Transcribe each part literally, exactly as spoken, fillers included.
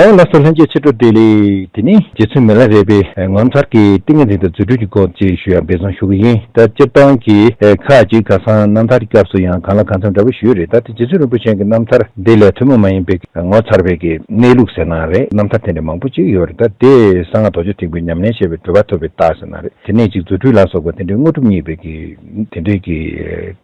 ཨོ་ལགས་སོ། ལྷན་རྒྱས་ཕྱི་དྲོ་བདེ་ལེགས། དེ་ནི་རྗེ་བཙུན་མི་ལ་རས་པའི་ངོ་མཚར་གྱི་ཏིང་ངེ་འཛིན་དང་རྫུ་འཕྲུལ་གྱི་སྐོར་ཅིག་ཞུ་ཡག་འབད་བརྩོན་ཞུ་གི་ཡིན། ད་སྤྱིར་བཏང་གི་ཁ་ཅིག་ཁ་སང་རྣམ་ཐར་གྱི་སྐབས་སུ་ཡང་གང་ལ་གང་འཚམ་འདྲ་པོ་ཞུས་རེད། ད་དེ་རྗེ་བཙུན་རིན་པོ་ཆེ་གི་རྣམ་ཐར་འདི་ལས་ཐུན་མོང་མ་ཡིན་པའི་ངོ་མཚར་བའི་གི་གནས་ལུགས་ཟེར་ན་རེད། རྣམ་ཐར་དེ་འདྲ་མང་པོ་ཅིག་ཡོད་རེད། ད་དེ་གསང་སྔགས་རྡོ་རྗེ་ཐེག་པའི་ཉམས་ལེན་བྱས་པའི་གྲུབ་པ་ཐོབ་པའི་རྟགས་ཟེར་ན་རེད། དེ་ནས་ཅིག་རྫུ་འཕྲུལ་ལ་སོགས་པ་དེ་འདྲའི་དངོས་གྲུབ་བརྙེས་པའི་གི་དེ་འདྲའི་གི་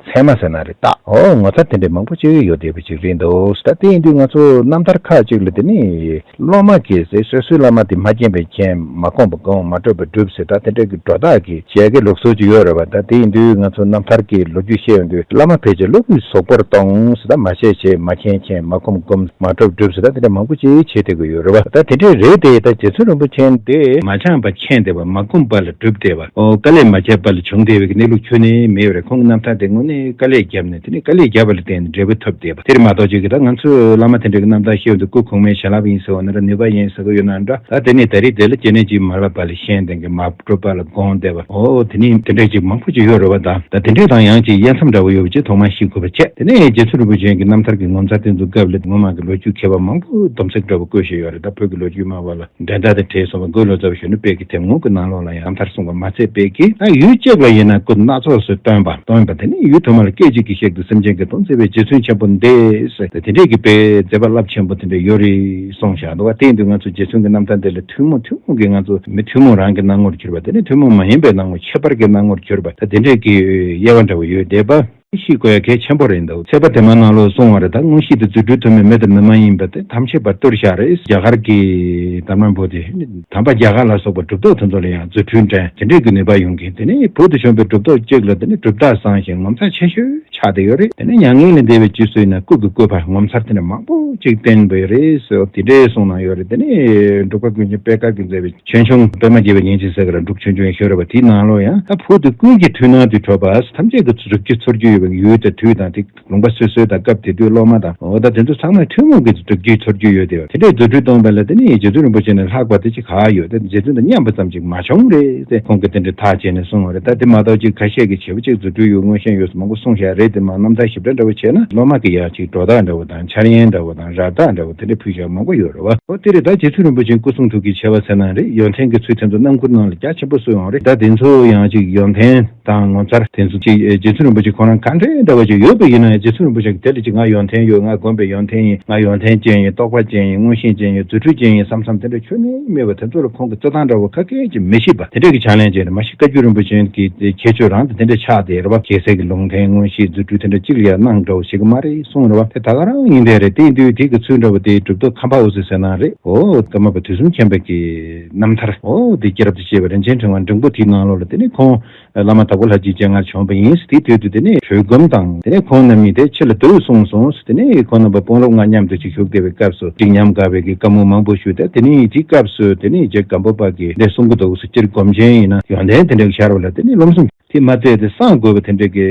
མཚན་མ་ཟེར་ན་རེད། ད་ཨོ་ངོ་མཚར་དེ་འདྲའི་མང་པོ་ཅིག་ཡོད་བསྡད་པ་ཅིག་རེད་འདུག་ད་དེ་ཡིན་དུས་ང་ཚོ་རྣམ་ཐར་ཁག་ཅིག་ལ་དེ་ནི་སློབ་མ་གིས་ཟེར། སོ་སོའི་བླ་མ་དེ་མ་མཁྱེན་པས་མཁྱེན། མ་བསྒོམས་པས་བསྒོམ། མ་གྲུབ་པས་གྲུབ་ཟེར། ད་དེ་འདྲ་གི་སྒྲོ་བཏགས་ཀྱི་བྱེད་ཀྱི་ལུགས་སྲོལ་ཅིག་ཡོད་རེད་བ། ད་དེ་ཡིན་དུས་ང་ཚོ་རྣམ་ཐར་གྱི་ལོ་རྒྱུས་བཤད་ཡོང་དུས་བླ་མ་ཕལ་ཆེར་སློབ་བུའི་གཟུགས་པོར་གཏོང་ཟེར། ད་མ་བྱས་བྱས། མ་མཁྱེན་མཁྱེན། མ་བསྒོམས་བསྒོམས། མ་གྲུབ་གྲུབ་ཟེར། ད་དེ་འདྲ་མང་པོ་ཅིག་བྱེད་བསྡད་ཀྱི་ཡོད་རེད་བ། ད་དེ་འདྲས་རེད་དེ། ད་རྗེ་བཙུན་རིན་པོ་ཆེ་འདི་མ་སྦྱངས་པ་མཁྱེན་བསྡད་པ། མ་བསྒོམས་པ་ལ་གྲུབ་བསྡད་པ། ཨོ་དཀའ་ལས་མ་བརྒྱབ་པ་ལ་བྱུང་བསྡད་པའི་གནས་ལུགས་ཁྱོན་ནས་མེད་པ་རེད། ཁོང་གི་རྣམ་ཐར་དེ་དངོས་གནས་དཀའ་ལས་བརྒྱབ་ནས་དེ་ནས་དཀའ་ལས་བརྒྱབ་པ་ལ་བརྟེན་ནས་འབྲས་བུ་ཐོབ་བསྡད་པ་དེ་རེད་མ་གཏོགས་ཅིག་གི། ད་ང་ཚོས་བླ་མ་དེ་འདྲ་གི་རྣམ་ཐར་བཤད་ཡོང་དུས་སྐུ་གོང་མའི་བྱིན་རླབས་ཡིན་ཟེར་བ་ན་འདྲ། ནུས་པ་ཡིན་ཟེར་གི་ཡོད་ན་འདྲ། ད་དེ་ནས་ད་རེས་དེ་ལ་སྐྱེ་གནས་ཅིག་མ་བསླབས་པ་ལ་ཤེས་ལྡན་གྱི་མ་གྲུབ་པ་ལ་སྒོམ་བསྡད་པ། ཨོ་དེ་ནས་དེ་འདྲ་ཅིག་མང་པོ་ཅིག་ཡོད་རེད་བ། ད་ད་དེ་འདྲ་དང་ཡང་ཅིག་དབྱེ་མཚམས་འདྲ་བོ་ཡོད་པ་ཅིག་ཐོག་མར་ཤེས་དགོས་པ་བྱས། དེ་ནས་རྗེ་བཙུན་རིན་པོ་ཆེ་གི་རྣམ་ཐར་གྱི་ངོ་མཚར་དེ་ཚོའི་སྐབས་ལ་སྔོན་མ་གི་ལོ་རྒྱུས་མཁས་པ་མང་པོས་སྡོམ་ཚིག་འདྲ་བོ་བཀོད་བཞག་ཡོད་རེད། ད་བོད་ཀྱི་ལོ་རྒྱུས་སྨྲ་བ་ལ་འགྲན་ཟླ་དང་བྲལ་སོང་བ། འགོས་ལོ་ཙཱ་བའི་གཞོན་ནུ་དཔལ་གྱི་དེབ་ངོ་གི་ནང་ལོགས་ལ་ཡང་རྣམ་ཐར་གསུངས་པ་མ་ཚད་པའི་གི། ད་ཡུལ་གཅིག་ལ་ཡིན་ན་སྐུ་སྣ་ཚོགས་སུ་སྟོན་པ་སྟོན་པ་དེ་ནི་ཡུལ་དུ་མ་ལ་སྐད་ཅིག་གིས་གཤེགས་ཏེ་སེམས་ཅན་གྱི་དོན་མཛད་པའི་རྗེ་བཙུན་ཆེན་པོ་འདི་ཟེར་ཏེ་དེ་འདྲས་ཀྱི་དཔེ་མཛད་པ་རླབས་ཆེན་པོ་དེ་འདྲས་ཡོད་རེད་གསུངས་བཞག་འདུག་བ། དེ་ཡིན་དུས་ང་ཚོ་རྗེ་བཙུན་གྱི་རྣམ་ཐར་འདི་ལ་ཐུན་མོང་ཐུན་མོང་གི་ང་ཚོ་མི་ཐུན་མོང་རང་གི་སྣང་ངོར་གྱུར་པ་དེ་ནི་ཐུན་མོང་མ་ཡིན་པའི་སྣང་ངོ་ཁྱད་པར་གྱི་སྣང་ངོར་གྱུར་པ། ད་དེ་འདྲས་ཀྱི་དབྱེ་བ་འདྲ་བོ་ཡོད་བསྡད་པ། ཤེས་དགོས་ཡ་གལ་ཆེན་པོ་རེད་འདུག་ཚེ་དཔག་དེ་མ་ནང་ལོགས་གསུངས་པ་རེད། ད་མངོན་ཤེས་དེ་རྫུ་འཕྲུལ་ཐོགས་མེད་མི་དང་མི་མ་ཡིན་པ་དེ་ཐམས་ཅད་པར་གཏོར་བཞག་རེད། རྒྱ་གར་གྱི་དམ་ལམ་པོ་དེ་དམ་པ་རྒྱ་གར་ལ་སོགས་པ་གྲུབ་ཐོབ་དེ་ཚོ་ལ་ཡང་རྫུ་འཕྲུལ་འགྲན་དེ་འདྲས་ཀྱི་ནུས་པ་ཡོང་མཁན། དེ་ནས་བོད་དུ་བྱོན་པའི་གྲུབ་ཐོབ་གཅིག་ལ་དེ་ནས་གྲུབ་རྟགས་བཟང་ཞིང་ངོ་མཚར་ཆེ་ཤོས་ཆགས་བསྡད་ཡོད་རེད། དེ་ནས་མྱ་ངན་ལས་འདས་པའི་རྗེས་སུ་ཡིན་ན་སྐུ་གི་བཀོད་པ་ངོ་མཚར་དེ་འདྲ་མང་པོ་ཅིག་བསྟན་པ་རེད་ཟེར་དེ་འདྲས་གསུངས་གནང་ཡོད་རེད། དེ་ནས་འབྲུག་པ་ཀུན་མཁྱེན་པད་དཀར་གྱིས་མཛད་པའི་ཆོས་འབྱུང་པད་མ་རྒྱས་པའི་ཉིན་བྱེད་ཟེར་གི་ར་འབྲུག་ཆོས་འབྱུང་ཡང་ཤོད་རེད་པ། དེའི་ནང་ལོགས་ཡང་ད་བོད་དུ་ཀུན་གྱི་མཐུན་སྣང་དུ་གྲགས་པ་ཐམས་ཅད་ཀྱི་རིགས་རྒྱུད་འཚོ་རྒྱུ་ཡོད་པའི་ཡུལ་དང་དུས་དང་དེ་ལུང་པ་སོ་སོའི་དང་སྐབས་དེ་དུས་སློབ་མ་དང་འོ་ད་དེ་ཚོ་ཚང་མས་ཐུན་མོང་གི་རིགས་རྒྱུད་འཚོ་རྒྱུ་ཡོད་དེ། དེ་འདྲའི་རྫུ་འཕྲུལ་སྟོན་པ་ལ་དེ་ནི་རྗེ་བཙུན་རིན་པོ་ཆེ་ནས་ལྷག་པ་དེ་ཅིག་ག་ཡོད། དེ་རྗེ་བཙུན་དང་མཉམ་པ་ཙམ་ཅིག་མ་བྱུང་རེད་དེ། ཁོང་གིས་དེ་འདྲའི་ཐག་བཅད་ནས་གསུངས་པ་རེད། ད་དེ་མ་གཏོགས་ཅིག་ཁ་ཤས་ཀྱིས་བྱེད་པོ་ཅིག་རྫུ་འཕྲུལ་ཡོད་མངོན་ཤེས་ཡོད་མང་པོ་གསུངས་བཞག་རེད་དེ། མ་རྣམ་ཐར་ཞིབ་ཕྲ་འདྲ་བོ་བྱས་ན་སློབ་མ་གི་ཡང་ཅིག་སྒྲོ་བཏགས་འདྲ་བོ་དང་འཆར་ཡན་འདྲ་བོ་དང་ར་བཏགས་འདྲ་བོ་དེ་འདྲ་ཕུལ་བཞག་མང་པོ་ཡོད་རེད་བ། འོ་དེ་རེད། ད་རྗེ་བཙུན་རིན་པོ་ཆེའི་སྐུ་གསུང་ཐུགས་ཀྱི་ཆེ་བ་ཟེར་ན་རེད། ཡོན་ཏན་གྱི་ཚུལ་དེ་ཚོ་རྣམ་མགུར་ནང་ལ་རྒྱ་ཆེན་པོ་གསུངས་ཡོང་རེད། ད་དེ་ཚོ་ཡང་ཅིག་ཡོན་ཏན་དང་ངོ་མཚར་དེ་ཚོ་ཅིག་རྗེ་བཙུན་རིན་པོ་ཆེ་ཁོ་རང་ག་འདྲའི་འདྲ་བ་ཅིག་ཡོད་པ་ཡིན་ན་ཡང་རྗེ་བཙུན་རིན་པོ་ཆེ་གིས་དེ་ལ་ཅིག་ང་ཡོན་ཏན་ཡོད། ང་སྒོམ་པའི་ཡོན་ཏན་ཡིན། ང་ཡོན་ཏན་ཅན་ཡིན། རྟོགས་པ་ཅན་ཡིན། མངོན་ཤེས་ཅན་ཡིན། རྫུ་འཕྲུལ་ཅན་ཡིན་བསམ་བསམ་དེ་འདྲ་ཁྱོན་ནས་མེད་པ། དེ་ཚོ་ལ་ཁོང་གི་རྩི་སྟངས་འདྲ་བོ་ཁ་སྐད་ཅིག་མི་ཤེས་པ་དེ་འདྲ་གི་ཕྱག་ལེན་བྱས་ནས། མ་གཞི་བཀའ་བརྒྱུད་རིན་པོ་ཆེ་གི་དེ་ཁྱད་ཆོས་རང་དེ་དེ་འདྲ་ཆགས་བསྡད་རེད་བ། རྒྱལ་སྲས་ཀྱི་ལུང་བསྟན་མངོན་ཤེས་རྫུ་འཕྲུལ་དེ་འདྲ་གཅིག་ལ་ཡང་གནང་འདྲ་བོ་ཞིག་གི་མ་རེད་གསུངས་རེད་བ། དེ་ད་ག་རང་ཡིན་བསྡད་རེད། དེ་ཡིན་དུས་དེ་གི་ཚུལ་འདྲ་བོ་དེ་གྲུབ་ཐོབ་ཁམས་པ་འོད་ཟེར་ཟེར་ན་རེད། འོ་ཀརྨ་པ་དུས་གསུམ་མཁྱེན་པ་གི་རྣམ་ཐར་འོ་དེ་སྐྱེས་རབས་དང་བཅས་པའི་རིན་ཆེན་ཕྲེང་བ་འབྲིང་པོ་དེའི་ནང་ལོགས་ལ་དེ་ནས་ཁོང་བླ་མ་དྭགས་པོ་ལྷ་རྗེའི་སྤྱན་སྔར་བྱོན་པ་ཡིན། དེའི་དུས་དུ་དེ་ནས་གྲོལ་སྒོམ་དང་དེ་ནས་ཁོང་རྣམ་གཉིས་དེ་ཕྱི་ལ་སྡོད་གསུངས་སོང་། དེ་ནས་ཁོང་རྣམ་པ་དཔོན་སློབ་ལྔ་མཉམ་དུ་ཅིག་བཞུགས་བསྡད་པའི་སྐབས་སུ་ཅིག་ཉམས་དགའ་བའི་གི་བཀའ་མོལ་མང་པོ་ཞུས་ཏེ། དེ་ནས་དེའི་སྐབས་སུ་དེ་ནས་རྗེ་སྒམ་པོ་པ་གིས་འདི་གསུང་གི་འདུག་ཟེར། སྤྱིར་སྒོམ་ཆེན་ཡིན་ན་ཡོན་ཏན་དེ་འདྲ་ཤར་བ་ལ་དེ་ནས་རློམ་སེམས་དེ་མ་བཙལ་ཏེ་སངས་དགོས་པ་དེ་འདྲ་གི་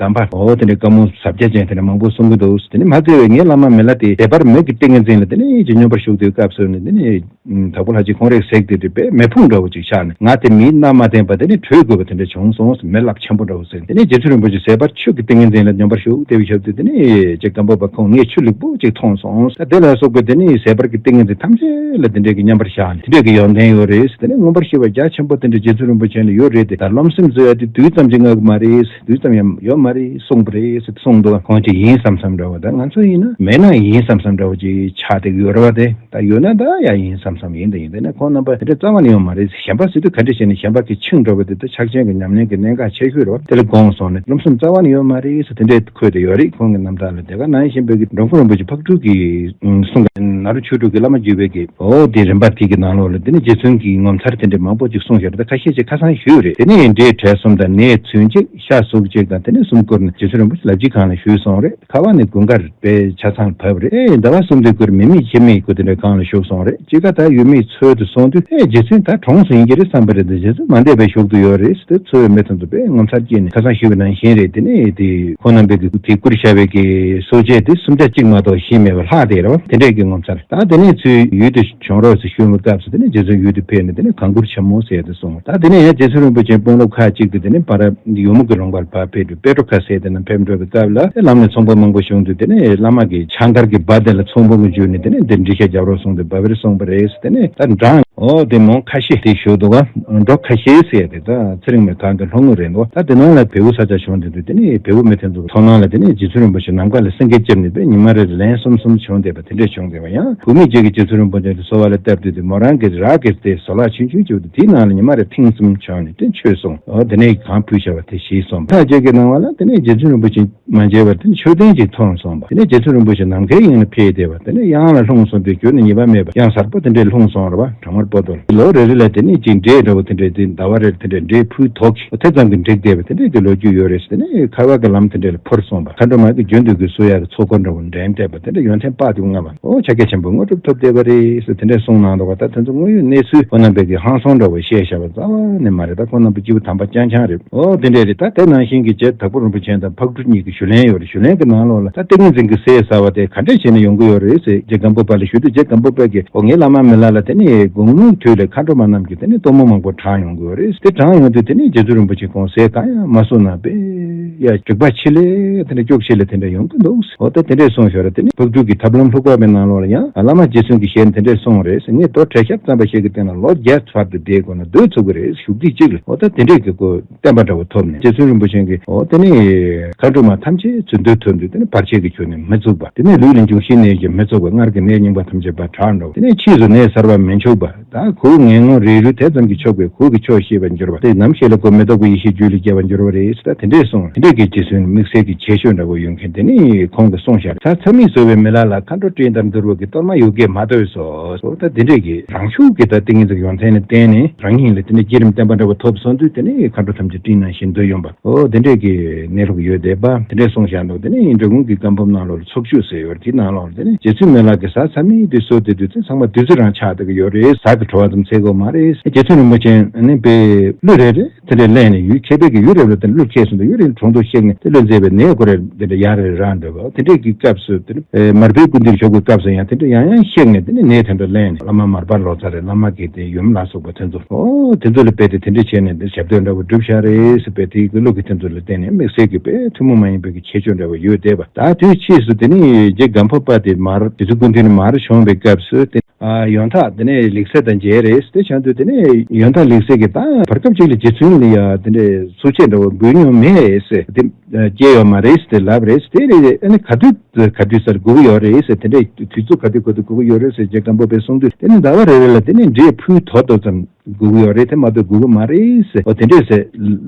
གདམས་པ་འོ་དེ་འདྲའི་བཀའ་མོལ་ཟབ་རྒྱ་ཅན་དེ་འདྲ་མང་པོ་གསུང་གི་འདུག་དེ་ནས་མ་བཙལ་བའི་ངའི་བླ་མ་མི་ལ་དེ་བདེ་བར་མོད་ཀྱི་ཏིང་ངེ་འཛིན་ལ་དེ་ནས་ཅིག་སྙོམས་པར་ཞུགས་དུས་སྐབས་སུ་ནི་དེ་ནས་དྭགས་པོ་ལྷ་རྗེ་ཁོང་རེ་ཟེགས་ཏེ་དེ་དཔེ་མེ་ཕུང་འདྲ་བོ་ཅིག་ཆགས་ནས། ང་དེ་མིའི་མནའ་མ་བསྟེན་པ་དེ་ནས་གྲོལ་དགོས་པ་དེ་འདྲ་བྱུང་སོང་ཟེར། མི་རླབས་ཆེན་པོ་འདྲ་བོ་ཟེར། དེ་ནས་རྗེ་བཙུན་རིན་པོ་ཆེ་ཟད་པར་ཆོས་ཀྱི་ཏིང་ངེ་འཛིན་ལ་སྙོམས་པར་ཞུགས་དེ་བའི་ཞབས་ཏུ་དེ་ནས་རྗེ་སྒམ་པོ་པ་ཁོང་ངས་ཆུ་ལེགས་པོ་ཅིག་འཐུང་སོང་ཟེར། དེ་ལ་སོགས་པའི་དེ་ནས་ཟད་པར་གྱི་ཏིང་ངེ་འཛིན་ཐམས་ཅད་ལ་དེ་འདྲས་ཀྱི་མཉམ་པར་བཞག་ནས་དེ་འདྲས་ཀྱི་ཡོན་ཏན་ཡོད་རེད་ཟེར། དེ་ནས་མངོན་པར་ཤེས་པ་རྒྱ་ཆེན་པོ་དེ་འདྲ་རྗེ་བཙུན་རིན་པོ་ཆེ་ལ་ཡོད་རེད་དེ། ད་རློམ་སེམས་བཟོ་ཡ་དེ་དུས་ཙམ་གྱི་ངག་མ་རེད། དུས་ཙམ་ཡང་ཡོད་མ་རེད་གསུངས་པ་རེད་ཟེར་གསུངས་འདུག་ཁོང་ཅིག་ཡིན་བསམ་བསམ་འདྲ་བོ་དང་། ང་ཚོ་ཡིན་ན་མེད་ན་ཡིན་བསམ་བསམ་འདྲ་བོ་ཅིག་ཆགས་བསྡད་ཀྱི་ཡོད་རེད་བ། དེ་ད་ཡོད་ན་ད་ཡང་ཡིན་བསམ་བསམ་ཡིན་ད་ཡིན། དེ་ནས་ཁོང་རྣམ་པ་དེ་འདྲ་རྩ་བ་ནས་ཡོད་མ་རེད། གཞན་པ་ཟེར་དུས་ག་འདྲ་བྱས་ནས་གཞན་པ་གི་ཆིངས་འགྲོ་བ་དེ་ད་ཕྱག་ཆེན་གྱི་ཉམས་ལེན་གྱི་གནད་འགག་ཆེ་ཤོས་རེད་བ། དེ་ལ་དགོངས་སོང་ནས་རློམ་སེམས་རྩ་བ་ནས་ཡོད་མ་རེད་ཟེར་དེ་འདྲས་འཁོད་དེ་ཡོད་རེད། ཁོང་གི་རྣམ་ཐར་ལ། དེ་ག་ནང་བཞིན་པའི་གི་འགྲོ་མགོན་རིན་པོ་ཆེ་ཕག་གྲུ་གི་གསུང་གི་ནཱ་རོ་ཆོས་དྲུག་གི་བླ་མ་བརྒྱུད་པའི་གི་འོ་དེ་རིམ་པ་དེ་གི་ནང་ལོགས་ལ་དེ་ནས་རྗེ་བཙུན་གྱི་ངོ་མཚར་དེ་འདྲས་མང་པོ་ཅིག་གསུངས་ཤག་ད་ཁ་ཤས་ཅིག་ཁ་སང་ཞུས་རེད། དེ་ནས་འདྲེ་བྲལ་གསུམ་དང་ནད་ཚུན་ཆད་ཤ་ཟུག་ཅིག་དང་དེ་ནས་གསུམ་བསྐོར་ནས་རྗེ་བཙུན་རིན་པོ་ཆེ་ལབ་ཀྱི་གང་ལ་བཞུགས་སོང་རེད། ཁ་བ་ནས་དགུན་ཁར་པའི་ཆ་ཚང་བབས་རེད། ཟླ་བ་གསུམ་དུས་དགུར་མི་མེད་ཁྱི་མེད་ཁུ་དེ་འདྲ་གང་ལ་བཞུགས་སོང་རེད། དཔྱིད་ཀ་ད་ཡུལ་མིའི་ཚོལ་དུ་སོང་དུས་ཨེ་རྗེ་བཙུན་ད་གྲོངས་སོང་ཡིན་གྱི་རེད་བསམ་པ་རེད། ད་རྗེ་བཙུན་མ་འདས་པའི་གཞུག་ཏུ་ཡོད་རེད་ཟེར་ཏེ་ཚོལ་བའི་མི་ཚང་དུ་དཔེ་ངོ་མཚར་སྐྱེས་ནས་ཁ་སང་ཞུས་པ་ནང་བཞིན་རེད། དེ་ནས་དེ་ཁོང་རྣམ་པའི་གི་དེ་བསྐུར་བཞག་པའི་གི་གསོ་དཔྱད་དེ་སུམ་ཆ་གཅིག་མ་གཏོགས་གཞན་མེད་པ་ལྷག་བསྡད་རེད་བ། དེ་འདྲས་ཀྱི་ངོ་མཚར། ད་དེ་ནས་ཚུར་ཡུལ་དུ་བྱོན་རོགས་ཟེར་ཞུས་པའི་སྐབས་སུ་དེ་ནས་རྗེ་བཙུན་ཡུལ་དུ་ཕེབས་ནས་དེ་ནས་གང་བསྐུར་ཆེན་མོ་ཟེར་ཏེ་གསུངས། ད་དེ་ནས་ཡང་རྗེ་བཙུན་རིན་པོ་ཆེ་དཔོན་སློབ་ཁག་ཅིག་ཏུ་དེ་ནས་ པར་ཡོལ་མོ་གི་ལུང་པར་བབས། ཕེབས་དུས་པེ་ཏྲོ་ཁ་སེ་དེ་ན་ཕེབས་འགྲོ་བའི་སྐབས་ལ་ལམ་ནས་ཚོང་པ་མང་པོ་བྱུང་དུས་དེ་ནས་བླ་མ་གི་ཕྱག་མཁར་གྱི་སྦ་དེ་ལ་ཚོང་དཔོན་གྱིས་འཇུས་ནས་དེ་ནས་འདིར་འགྲེལ་བཤད་རྒྱབ་རོགས་གསུངས་ཏེ་སྦ་བེར་སོང་བ་རེད། དེ་ནས་ད་འབྲང་ཨོ་དེ་མོ་ཁ་ཤས་དེ་ཞུ་འདུག་ག་འབྲོག་ཁ་ཤས་ཟེར་དེ་ད་ཚེ་རིང་མའི་གང་གི་ལྷོ་ངོས་རེད་འདུག་ད་དེ་ནང་ལ་བེའུ་ས་ཆ་བྱུང་དེ་དུས་དེ་ནས་བེའུ་མི་དེ་ཚོ་མཐོང་སྣང་ལ་དེ་ནས་རྗེ་བཙུན་རིན་པོ་ཆེ་ནམ་མཁའ་ལ་སེང་གེ་བཅིབས་ནས་པས་ཉི་མ་རེར་ལན་གསུམ་གསུམ་བྱུང་བསྡད་པ་དེ་འདྲས་བྱུང་བསྡད་པ་ཡང་བུད་མེད་ཅིག་གིས་རྗེ་བཙུན་རིན་པོ་ཆེ་གི་གསོལ་བ་ལ་བཏབ་དུས་དེ་མོ་རང་གི་རག་གི་དེ་བཟོ་ལག་ཆུང་ཆུང་བཅུག་དུས་དེའི་ནང་ལ་ཉི་མ་རེར་ཐེངས་གསུམ་བྱུང་ནས་དེ་མཆོད་སོང་། ཨོ་དེ་ནས་གང་ཕུལ་བྱ་བ་དེ་ཞིག་སོང་། ཐག་བཅད་ཀྱི་སྣང་བ་ལ་དེ་ནས་རྗེ་བཙུན་རིན་པོ་ཆེ་མ་མཇལ་བར་དེ་ནས་མཆོད་རྟེན་ཅིག་མཐོང་སོང་བ། དེ་ནས་རྗེ་བཙུན་རིན་པོ་ཆེ་ནམ་མཁའི་དབྱིངས་ལ་ཕེབས་བསྡད་པ་དེ་ནས་གཡང་ལ་ལྷུང་སོང་དུས་གྱུར་ནས་ཉེས་པ་མེད་པ་གཡང་གཟར་པོ་དེ་འདྲས་ལྷུང་སོང་རེད་བ། གྲང་མར་སྤོ་ཏོ་ལོ་རེ་རེ་ལ་དེ་ནས་ཅིག་འབྲས་འདྲ་བོ་དེ་འདྲས་དེ་ཟླ་བ་རེར་དེ་འདྲས་འབྲས་ཕུལ་དོགས་ཀྱི་དེ་ཙམ་གྱི་འགྲིག་བསྡད་པ་དེ་འདྲས་ཀྱི་ལོ་རྒྱུས་ཡོད་རེད། དེ་ནས་མཁར་བ་གི་ལམ་དེ་འདྲས་ལ་འཕུར་སོང་བ། མཁའ་འགྲོ་མ་གི་རྒྱུན་དུ་གི་བསུ་ཡག་གི་ཚོགས་འཁོར་འདྲ་བོ་འདྲེན་བསྡད་པ་དེ་འདྲས་ཡོན་ཏན་དཔག་ཏུ་མེད་པ། ཨོ་ཕྱག་རྒྱ་ཆེན་པོའི་དངོས་གྲུབ་ཐོབ་བསྡད་པ་རེད་ཟེར་དེ་འདྲས་གསུངས་གནང་འདུག་བ། ད་དེ་ཚོ་དངོས་ཡོད་གནས་ཚུལ་ཁོ་རྣམ་པས་ཀྱི་ཧང་སང་འདྲ་བོ་བཤད་བཞག་པ་རྩ་བ་ནས་མ་རེད། ད་ཁོ་རྣམ་པ་སྐྱེས་བུ་དམ་པ་རྐྱང་རྐྱང་རེད། ཨོ་དེ་འདྲས་རེད། ད་དེ་ནང་བཞིན་གྱི་རྗེ་དྭགས་པོ་རིན་པོ་ཆེ་དང་ཕག་གྲུ་གཉིས་ཀྱི་ཞུ་ལན་ཡོད་རེད། ཞུ་ལན་གྱི་ནང་ལོགས་ལ་ད་ཏིང་ངེ་འཛིན་གྱི་ཟས་ཟ་བ་དེ་ག་འདྲས་བྱས་ནས་ཡོང་གི་ཡོད་རེད་ཟེར་རྗེ་སྒམ་པོ་པ་ལ་ཞུས་དུས་རྗེ་སྒམ་པོ་པས་ཀྱིས་ཨོ་ངའི་བླ་མ་མི་ལ་ལ་དེ་ནས་དགུང་ལོའི་དུས་ལ་མཁའ་འགྲོ་མ་རྣམས་ཀྱིས་དེ་ནས་སྟོན་མོ་མང་པོ་དྲངས་ཡོང་གི་ཡོད་རེད། དེ་དྲངས་ཡོང་དུས་དེ་ནས་རྗེ་བཙུན་རིན་པོ་ཆེ་ཁོང་ཟས་གང་ཡང་མ་གསོལ་ན་པས་ཡ་དྲེགས་པ་ཆེ་ལེ་དེ་འདྲ་སྐྱུག་ཆེ་ལེ་དེ་འདྲ་ཡོང་གི་འདུག་ཨོ་ད་དེ་འདྲས་གསུངས་ཞོར་དེ་ནས་ཕག་གྲུ་གི་ཐབས་ལམ་ལྷུག་པ་མའི་ནང་ལོགས་ལ་ཡང་བླ་མ་རྗེ་བཙུན་གྱི་ཞལ་ནས་དེ་འདྲས་གསུངས་རེད་ཟེར། ངས་རྡོ་བྲེ་ཤབ་ཙམ་པ་ཞིག་གི་སྟེང་ལ་ལོ་བརྒྱ་བར་དུ་བསྡད་དགོས་ན་སྡོད་ཚུགས་ཀྱི་རེད། བཞུགས་ཚད་གཅིག་ལ། ཨོ་ད་དེ་འདྲས་ཀྱི་སྐོར་བསྟན་པ་འདྲ་བོ་ཐོབ་ནས་རྗེ་བཙུན་རིན་པོ་ཆེ་གིས་ཨོ་དེ་ནས་མཁའ་འགྲོ་མ་ཐམས་ཅད་ཚུར་འདུལ་ཐུབ་འདུག་དེ་ནས་བར་ཆད་ཀྱིས་ཁྱོན་ནས་མི་ཚུགས་པ། དེ་ནས་ལུས་ལ་འབྱུང་བཞིའི་ནད་ཀྱིས་མི་ཚུགས་པ། སྔར་གྱི་ནད་རྙིང་པ་ཐམས་ཅད་པར་དྲག་འགྲོ། དེ་ནས་ཕྱིས་སུ་ནད་གསར་པ་མི་འཆུགས་པ། ད་ཁོའི་ངན་ངོན་རེ་རུ་དེ་ཙམ་གྱིས་ཆོག་པས་ཁོ་གི་ཆོས་ཤེས་པར་འགྱུར་བ། དེ་ནམ་ཞིག་ལ་ཁོ་མེ་ཏོག་གི་ཡེ་ཤེས་རྒྱུད་ལ་སྐྱེ་བར་འགྱུར་བ་རེད་ཟེར། ད་དེ་འདྲས་གསུངས། དེ་འདྲས་ཀྱི་རྗེ་བཙུན་དམིགས་བསལ་གྱི་ཁྱད་ཆོས་འདྲ་བོ་ཡོད་མཁན་དེ་ནི་ཁོང་གིས་གསུངས་ཤག་ད་མཚམས་མེད་བཟོ་བའི་མི་ལ་ལ། མཁའ་འགྲོ་སྤྲིན་ལྟར་འདུ་བ་གི། གཏོར་མ་ཡུག་གེ་མ་ལྟོས་སོ། ད་དེ་འདྲས་ཀྱི་རང་ཤུགས་ཀྱིས་ད་ཏིང་ངེ་འཛིན་ཡོན་ཏན་ལ་བརྟེན་ནས་རང་ཉིད་ལ་དེ་ནས་བསྐྱེད་རིམ་བརྟན་པ་འདྲ་བོ་ཐོབ་སོང་དུས་དེ་ནས་མཁའ་འགྲོ་ཐམས་ཅད་སྤྲིན་ནང་བཞིན་འདུ་ཡོང་བ། ཨོ་དེ་འདྲས་ཀྱི་གནས་ལུགས་ཡོད་བསྡད་པ་དེ་འདྲས་གསུངས་བཞག་འདུག་དེ་ནས་འབྲི་གུང་གི་བཀའ་འབུམ་ནང་ལོགས་ལ་ཚོགས་ཆོས་ཟེར་ཡོད་རེད། དེའི་ནང་ལོགས་ལ་དེ་ནས་རྗེ་བཙུན་མི་ལ་གི་ཟས་ཚར་མིན་དུས་སུ་དེ་དུས་ཚེ་ཚང་མ་བདུད་རྩི་རང་ཆགས་བསྡད་ཀྱི་ཡོད་རེད། ཟས་ཀྱི་བྲོ་བ་ཙམ་ཚད་དགོས་མ་རེད། རྗེ་བཙུན་རིན་པོ་ཆེ་ནི་པའི་གླུ་རེ་རེ་དེ་འདྲས་ལེན་ནས་ཡུལ་མཁས་པའི་གི་ཡུལ་རེ་ལ་དེ་གླུ་ཁྱེར་སོང་དུས་ཡུལ་རེ་གྲོང་དུ་གཤེགས་ནས་དེ་གླུ་མཛེས་པའི་ནད་ཁོ་རེ་དེ་འདྲས་ཡར་རེ་རང་འདོད་པ། དེ་འདྲས་ཀྱི་སྐབས་སུ་དེ་ནས་མར་པའི་སྐུ་མདུན་ཞུགས་པའི་སྐབས་སུ་ཡང་དེ་འདྲས་ཡང་ཡང་གཤེགས་ནས་དེ་ནས་ནད་དེ་འདྲ་ལེན་ནས་བླ་མ་མར་པ་ལོ་ཙཱ་རེད། བླ་མ་དགེ་ལྡན་ཡུམ་ལ་སོགས་པ་དེ་ཚོ་ཨོ་དེ་ཚོ་ལ་དཔེ་དེ་དེ་འདྲས་བྱས་ནས་འདིར་ཞབས་བརྟན་འདྲ་བོ་བསྒྲུབས་བཞག་རེད་ཟེར་བས། དེའི་གི་གླུ་གི་དེ་ཚོ་ལ་བརྟེན་ནས་དམིགས་བསལ་གྱི་དཔེ་ཐུན་མོང་མ་ཡིན་པའི་གི་ཁྱད་ཆོས་འདྲ་བོ་ཡོད་བསྡད་པ། ད་དུས་ཕྱིས་སུ་དེ་ནས་རྗེ་སྒམ་པོ་པ་དེ་མར་རྗེ་བཙུན་སྐུ་མདུན་ནས་མར་བྱོན་པའི་སྐབས་སུ་དེ་ཨ་ཡོན་བདག་དེ་ནས་ལེགས་བཤད་དང་མཇལ་རེད་ཟེར། དེ་བྱུང་དུས་དེ་ནས་ཡོན་བདག་ལེགས་བཤད་ཀྱིས་ད་བར་སྐབས་ཅིག་ལ་རྗེ་བཙུན་ལ་ཡ་དེ་འདྲས་ཚུགས་ཆད་འདྲ་བོ་འབུལ་མྱོང་མེད་ཟེར། དེ་སྐྱེས་ཡོད་མ་རེད་ཟེར་ལབ་རེད་ཟེར། དེ་རེད། ཨ་ནི་ག་དུས་ག་དུས་སར་སྒུག་གི་ཡོད་རེད་ཟེར། དེ་འདྲས་དུས་ཚོད་ག་དུས་ག་དུས་སྒུག་གི་ཡོད་རེད་ཟེར་རྗེ་སྒམ་པོ་པས་གསུངས་དུས་དེ་ནས་ཟླ་བ་རེ་རེ་ལ་དེ་ནས་འབྲས་ཕུལ་དོ་དོ་ཙམ་སྒུག་གི་ཡོད་རེད། དེ་མ་གཏོགས་སྒུག་གི་མ་རེད་ཟེར། ཨོ་དེ་འདྲས་ཟེར་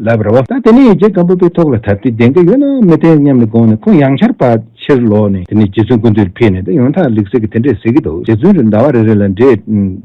ལབ་རེད་བ། ད་དེ་ནས་རྗེ་སྒམ་པོ་པའི་ཐུགས་ལ་ད་དེ་བདེན་གྱི་ཡོད་ན་མི་བདེན་སྙམ་ནས་དགོངས་ནས་ཁོང་ཡང་བསྐྱར་ཕར་ཕྱིར་ལོག་ནས་དེ་ནས་རྗེ་བཙུན་སྐུ་མདུན་ལ་ཕེབས་ནས་དེ་ཡོན་བདག་ལེགས་བཤད་ཀྱིས་དེ་འདྲས་ཟེར་གྱི་འདུག་རྗེ་བཙུན་རེ་ཟླ་བ་རེ་རེ་ལ་འབྲས་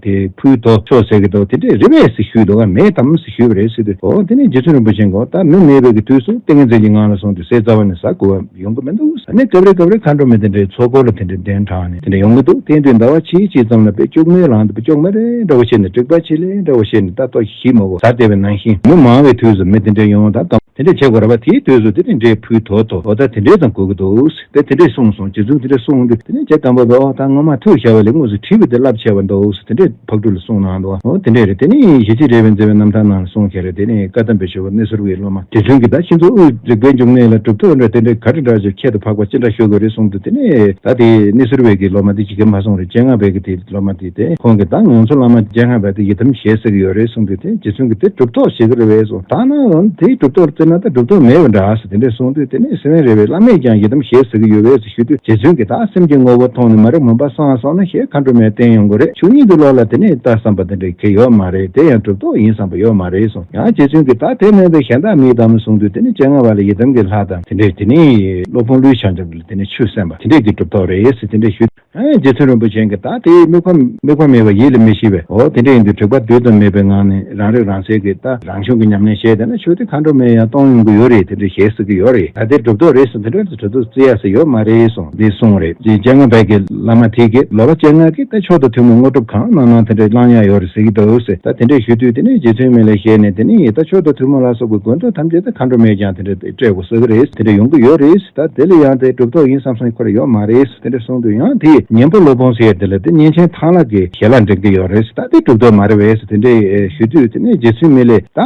དེ་ཕུལ་དོ་ཆོག་ཟེར་གྱི་འདུག་དེ་འདྲས་རེད་པས་ཟེར་ཞུས་འདུག་ག་མེད་དམ་ཟེར་ཞུས་པ་རེད་ཟེར་དུས། ཨོ་དེ་ནས་རྗེ་བཙུན་རིན་པོ་ཆེ་གིས་ད་མི་མེད་པའི་གི་དུས་སུ་ཏིང་ངེ་འཛིན་གྱི་ངང་ལ་སོང་དུས་ཟས་རྩ་བ་ནས་ཟ་དགོས་པ་ཡོང་གི་མི་འདུག་ཨ་ནི་སྐབས་རེ་སྐབས་རེ་མཁའ་འགྲོ་མི་དེ་འདྲའི་ཚོགས་འཁོར་ལ་དེ་འདྲའི་གདན་དྲངས་ནས་དེ་འདྲ་ཡོང་གི་འདུག་དེ་དུས་ཟླ་བ་གཅིག་གཅིག་ཙམ་ལ་དཔེ་སྐྱུག་མེར་ལངས་འདུག་དཔེ་སྐྱུག་མེར་འདྲ་བོ་བྱས་ནས་དྲེགས་པ་ཆེ་ལེ་འདྲ་བོ་བྱས་ནས་ད་ལྟོ་ཞིག་མ་གོ་ཟ་བསྡད་པའི་ནང་བཞིན་མི་མང་བའི་དུས་སུ་མི་དེ་འདྲ་ཡོང་ད་དང་དེ་འདྲ་བྱེད་དགོས་ར་བ། དེའི་དུས་སུ་དེ་ནས་འབྲས་ཕུལ་དོ་དོ་འོ་ད་དེ་འདྲའི་ཙམ་དགོས་ཀྱི་འདུག་དེ་དེ་འདྲས་གསུངས་སོང་། རྗེ་བཙུན་དེ་འདྲས་གསུངས་དུས་དེ་ནས་རྗེ་སྒམ་པོ་པས་ཨོ་ད་སྔོན་མ་ཐུགས་བཞེས་པ་ལས་དངོས་སུ་བྲིས་པ་དེ་རླབས་ཆེ་བ་འདུག་དེ་འདྲས་ཕག་གྲུ་ལ་གསུངས་གནང་འདུག་ཨོ་དེ་འདྲས་རེད། དེ་ནས་ཞི་བྱེད་རས་པའི་མཛད་པའི་རྣམ་ཐར་ནང་ལ་གསུངས་བཞག་རེད། དེ་ནས་བཀའ་གདམས་པའི་ཞབས་པ་གནས་ཟུར་པའི་སློབ་མ་རྗེ་བཙུན་གྱིས་ད་ཁྱེད་ཚོ་དབུས་རིག་པའི་འབྱུང་གནས་ལ་གྲུབ་ཐོབ་འདྲ་དེ་འདྲའི་ག་རེ་འདྲ་ཅིག་ཁྱད་དུ་འཕགས་པ་ཅི་འདྲ་ཤོད་དགོས་རེད་གསུངས་དུས་དེ་ནས་ད་དེ་གནས་ཟུར་པའི་གི་སློབ་མ་དེ་ཅིག་གིས་མ་གསུངས་རེད། སྤྱན་སྔ་བའི་གི་དེ་སློབ་མ་དེ་དེ་ཁོང་གིས་ད་ང་ཚོ་བླ་མ་སྤྱན་སྔ་བའི་དེ་ཡི་དམ་ཞེས་ཟེར་གི་ཡོད་རེད་གསུངས་དུས་དེ་རྗེ་བཙུན་གྱིས་དེ་གྲུབ་ཐོབ་ཞེས་གི་རེད་པས་གསུངས། ད་ནང་དེའི་གྲུབ་ཐོབ་བརྩི་ན་ད་གྲུབ་ཐོབ་མེད་པ་འདྲ་ཟེར་དེ་འདྲས་གསུངས་དུས་དེ་ནས་སེ་བན་རས་པའི་བླ་མས་ཀྱང་ཡི་དམ་ཞེས་ཟེར་གི་ཡོད་པས་ཟེར་ཞུ་དུས་རྗེ་བཙུན་གྱིས་ད་སེམས་ཀྱི་ངོ་བོ་མཐོང་ནས་མ་རིག་མུན་པ་སངས་སོང་ན་ཞེས་མཁའ་འགྲོ་མས་བསྟན་ཡོང་གི་རེད། ཆོས་ཉིད་ཀྱི་བློ་ལ་དེ་ནས་ལྟ་བསམ་པ་དེ་འདྲས་གི་ཡོད་མ་རེད། དེ་ཡང་གྲུབ་ཐོབ་ཡིན་བསམ་པ་ཡོད་མ་རེད་གསུངས། ཡང་རྗེ་བཙུན་གྱིས་ད་དེ་མིན་པའི་གཞན་དག་མིན་དམ་གསུངས་དུས་དེ་ནས་སྤྱན་སྔ་བ་ལ་ཡི་དམ་གྱི་ལྷ་དང་དེ་འདྲས་དེ་ནས་སློབ་དཔོན་ཀླུའི་ཕྱག་རྒྱ་ལ་དེ་ནས་ཆོས་གསན་པ་དེ་འདྲས་ཀྱི་གྲུབ་ཐོབ་རེད་ཟེར་དེ་འདྲས་ཞུས། ཨེ་རྗེ་བཙུན་རིན་པོ་ཆེ་གིས་ད་དེའི་དམིགས་པ་དམིགས་པ་མེད་པ་ཡིད་ལ་མི་བྱེད་པས། འོ་དེ་འདྲ་ཡིན་དུས་དྲེགས་པ་རྡུལ་ཙམ་མེད་པའི་ངང་ནས་རང་རིག་རང་གསལ་གྱི་ད་རང་བྱུང་གི་ཉམས་ལེན་བྱས་བསྡད་ན་ཆོས་དེ་མཁའ་འགྲོ་མས་ཡང་སྟོན་ཡོང་གི་ཡོད་རེད། དེ་འདྲ་ཞེས་ཟེར་གྱི་ཡོད་རེད། ད་དེ་གྲུབ་ཐོབ་རེད་ཟེར་དེ་འདྲ་གྲུབ་ཐོབ་བརྩི་ཡ་ཟེར་ཡོད་མ་རེད་གསུངས། འདི་གསུངས་རེད། རྗེ་སྤྱན་སྔ་བས་ཀྱི་བླ་མ་དེ་གིས་ལོ་ལ་སྤྱན་སྔ་གིས་ད་མཆོག་ཏུ་ཐུན་མོང་དངོས་གྲུབ་གང་གནང་གནང་དེ་འདྲ་བླང་ཡ་ཡོད་རེད་ཟེར་གྱི་འདུག་ཟེར། ད་དེ་འདྲ་ཞུ་དུས་དེ་ནས་རྗེ་བཙུན་མི་ལས་བཞེས་ནས་དེ་ནས་ད་མཆོག་ཏུ་ཐུན་མོང་ལ་སོགས་པའི་དགོས་འདོད་ཐམས་ཅད་ད་མཁའ་འགྲོ་མས་ཀྱང་དེ་འདྲ་སྤྲད་དགོས་ཟེར་གྱི་རེད། དེ་འདྲ་ཡོང་གི་ཡོད་རེད། ད་དེ་ལ་ཡང་དེ་གྲུབ་ཐོབ་ཡིན་བསམ་བསམ་ཁོ་ར་ཡོད་མ་རེད། དེ་འདྲ་གསུངས་དུས་ཡང་དེ་ གཉན་པོ་སློབ་དཔོན་ཟེར་ཡ་དེ་ལ་དེ་གཉན་ཆེན་ཐང་ལྷ་གི་ཞལ་ལག་འདྲེན་གྱི་ཡོད་རེད། ད་དེ་གྲུབ་ཐོབ་མ་རེད་པས་དེ་འདྲས་ཞུ་དུས། དེ་ནས་རྗེ་བཙུན་མི་ལས་ད་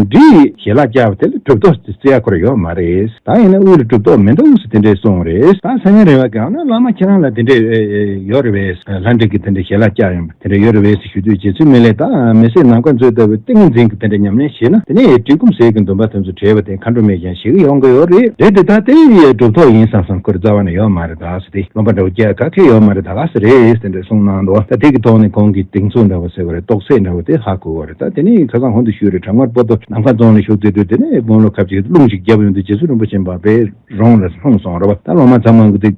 འབྲི་ཞལ་ལག་བཀྱག་པ་དེ་ལ་གྲུབ་ཐོབ་བརྩི་ཡ་ཁོ་ར་ཡོད་མ་རེད། ད་ཡིན་ན་དབུས་ལ་གྲུབ་ཐོབ་མི་འདུག་ཟེར་དེ་འདྲས་གསུངས་རེད། ད་སངས་རྒྱས་རིག་པ་གང་ན་བླ་མ་ཁྱེད་རང་ལ་དེ་འདྲས་ཡོད་རེད་པས། ལྷ་འདྲེ་གི་དེ་འདྲས་ཞལ་ལག་བཀྱག་ཡོང་བ་དེ་འདྲས་ཡོད་རེད་པས་ཞུ་དུས། རྗེ་བཙུན་མི་ལས་ད་མི་སེར་ནམ་མཁའ་མཛོད་ལྟ་བུའི་ཏིང་ངེ་འཛིན་གྱི་དེ་འདྲས་ཉམས་ལེན་བྱས་ན་དེ་ནས་བཀྲེས་སྐོམ་ཟས་ཀྱི་འདུན་པ་དེ་ཚོ་བྲལ་བ་དེ་མཁའ་འགྲོ་མས་ཀྱང་ཞེ་གི་ཡོང་གི་ཡོད་རེད། རེད་དེ་ད་དེ་ཡི་གྲུབ་ཐོབ་ཡིན་བསམ་བསམ་ཁོ་ར་རྩ་བ་ནས་ཡོད་མ་རེད། ད་ཟེར་ཏེ་རློམ་པ་འདྲ་བོ་སྐྱེ་ག་གེ་ཡོད་མ་རེད། ད་ག་ཟེ་རེད་ཟེར་འདྲ་གསུངས་གནང་འདུག་ད་དེ་གི་ཐོག་ནས་ཁོང་གི་གདེང་ཚོད་འདྲ་བོ་ཟེར་བ་རེད། རྟོགས་ཚད་འདྲ་བོ་དེ་ཧ་གོ་བ་རེད། ད་དེ་ནས་ཁ་སང་ཧོན་དུ་ཞུས་རེད། བྲག་དམར་པོ་ཏོ་ནམ་མཁའ་རྫོང་ལ་བཞུགས་བསྡད་དུས་དེ་ནས་དཔོན་སློབ་ཁ་ཅིག་རླུང་ཅིག་བརྒྱབ་ཡོང་དུས་རྗེ་བཙུན་རིན་པོ་ཆེ་འབའ་པའི་རོང་ལ་ལྷུང་སོང་རེད་བ། ད་སློབ་མ་ཚང་མ་གི་དེ་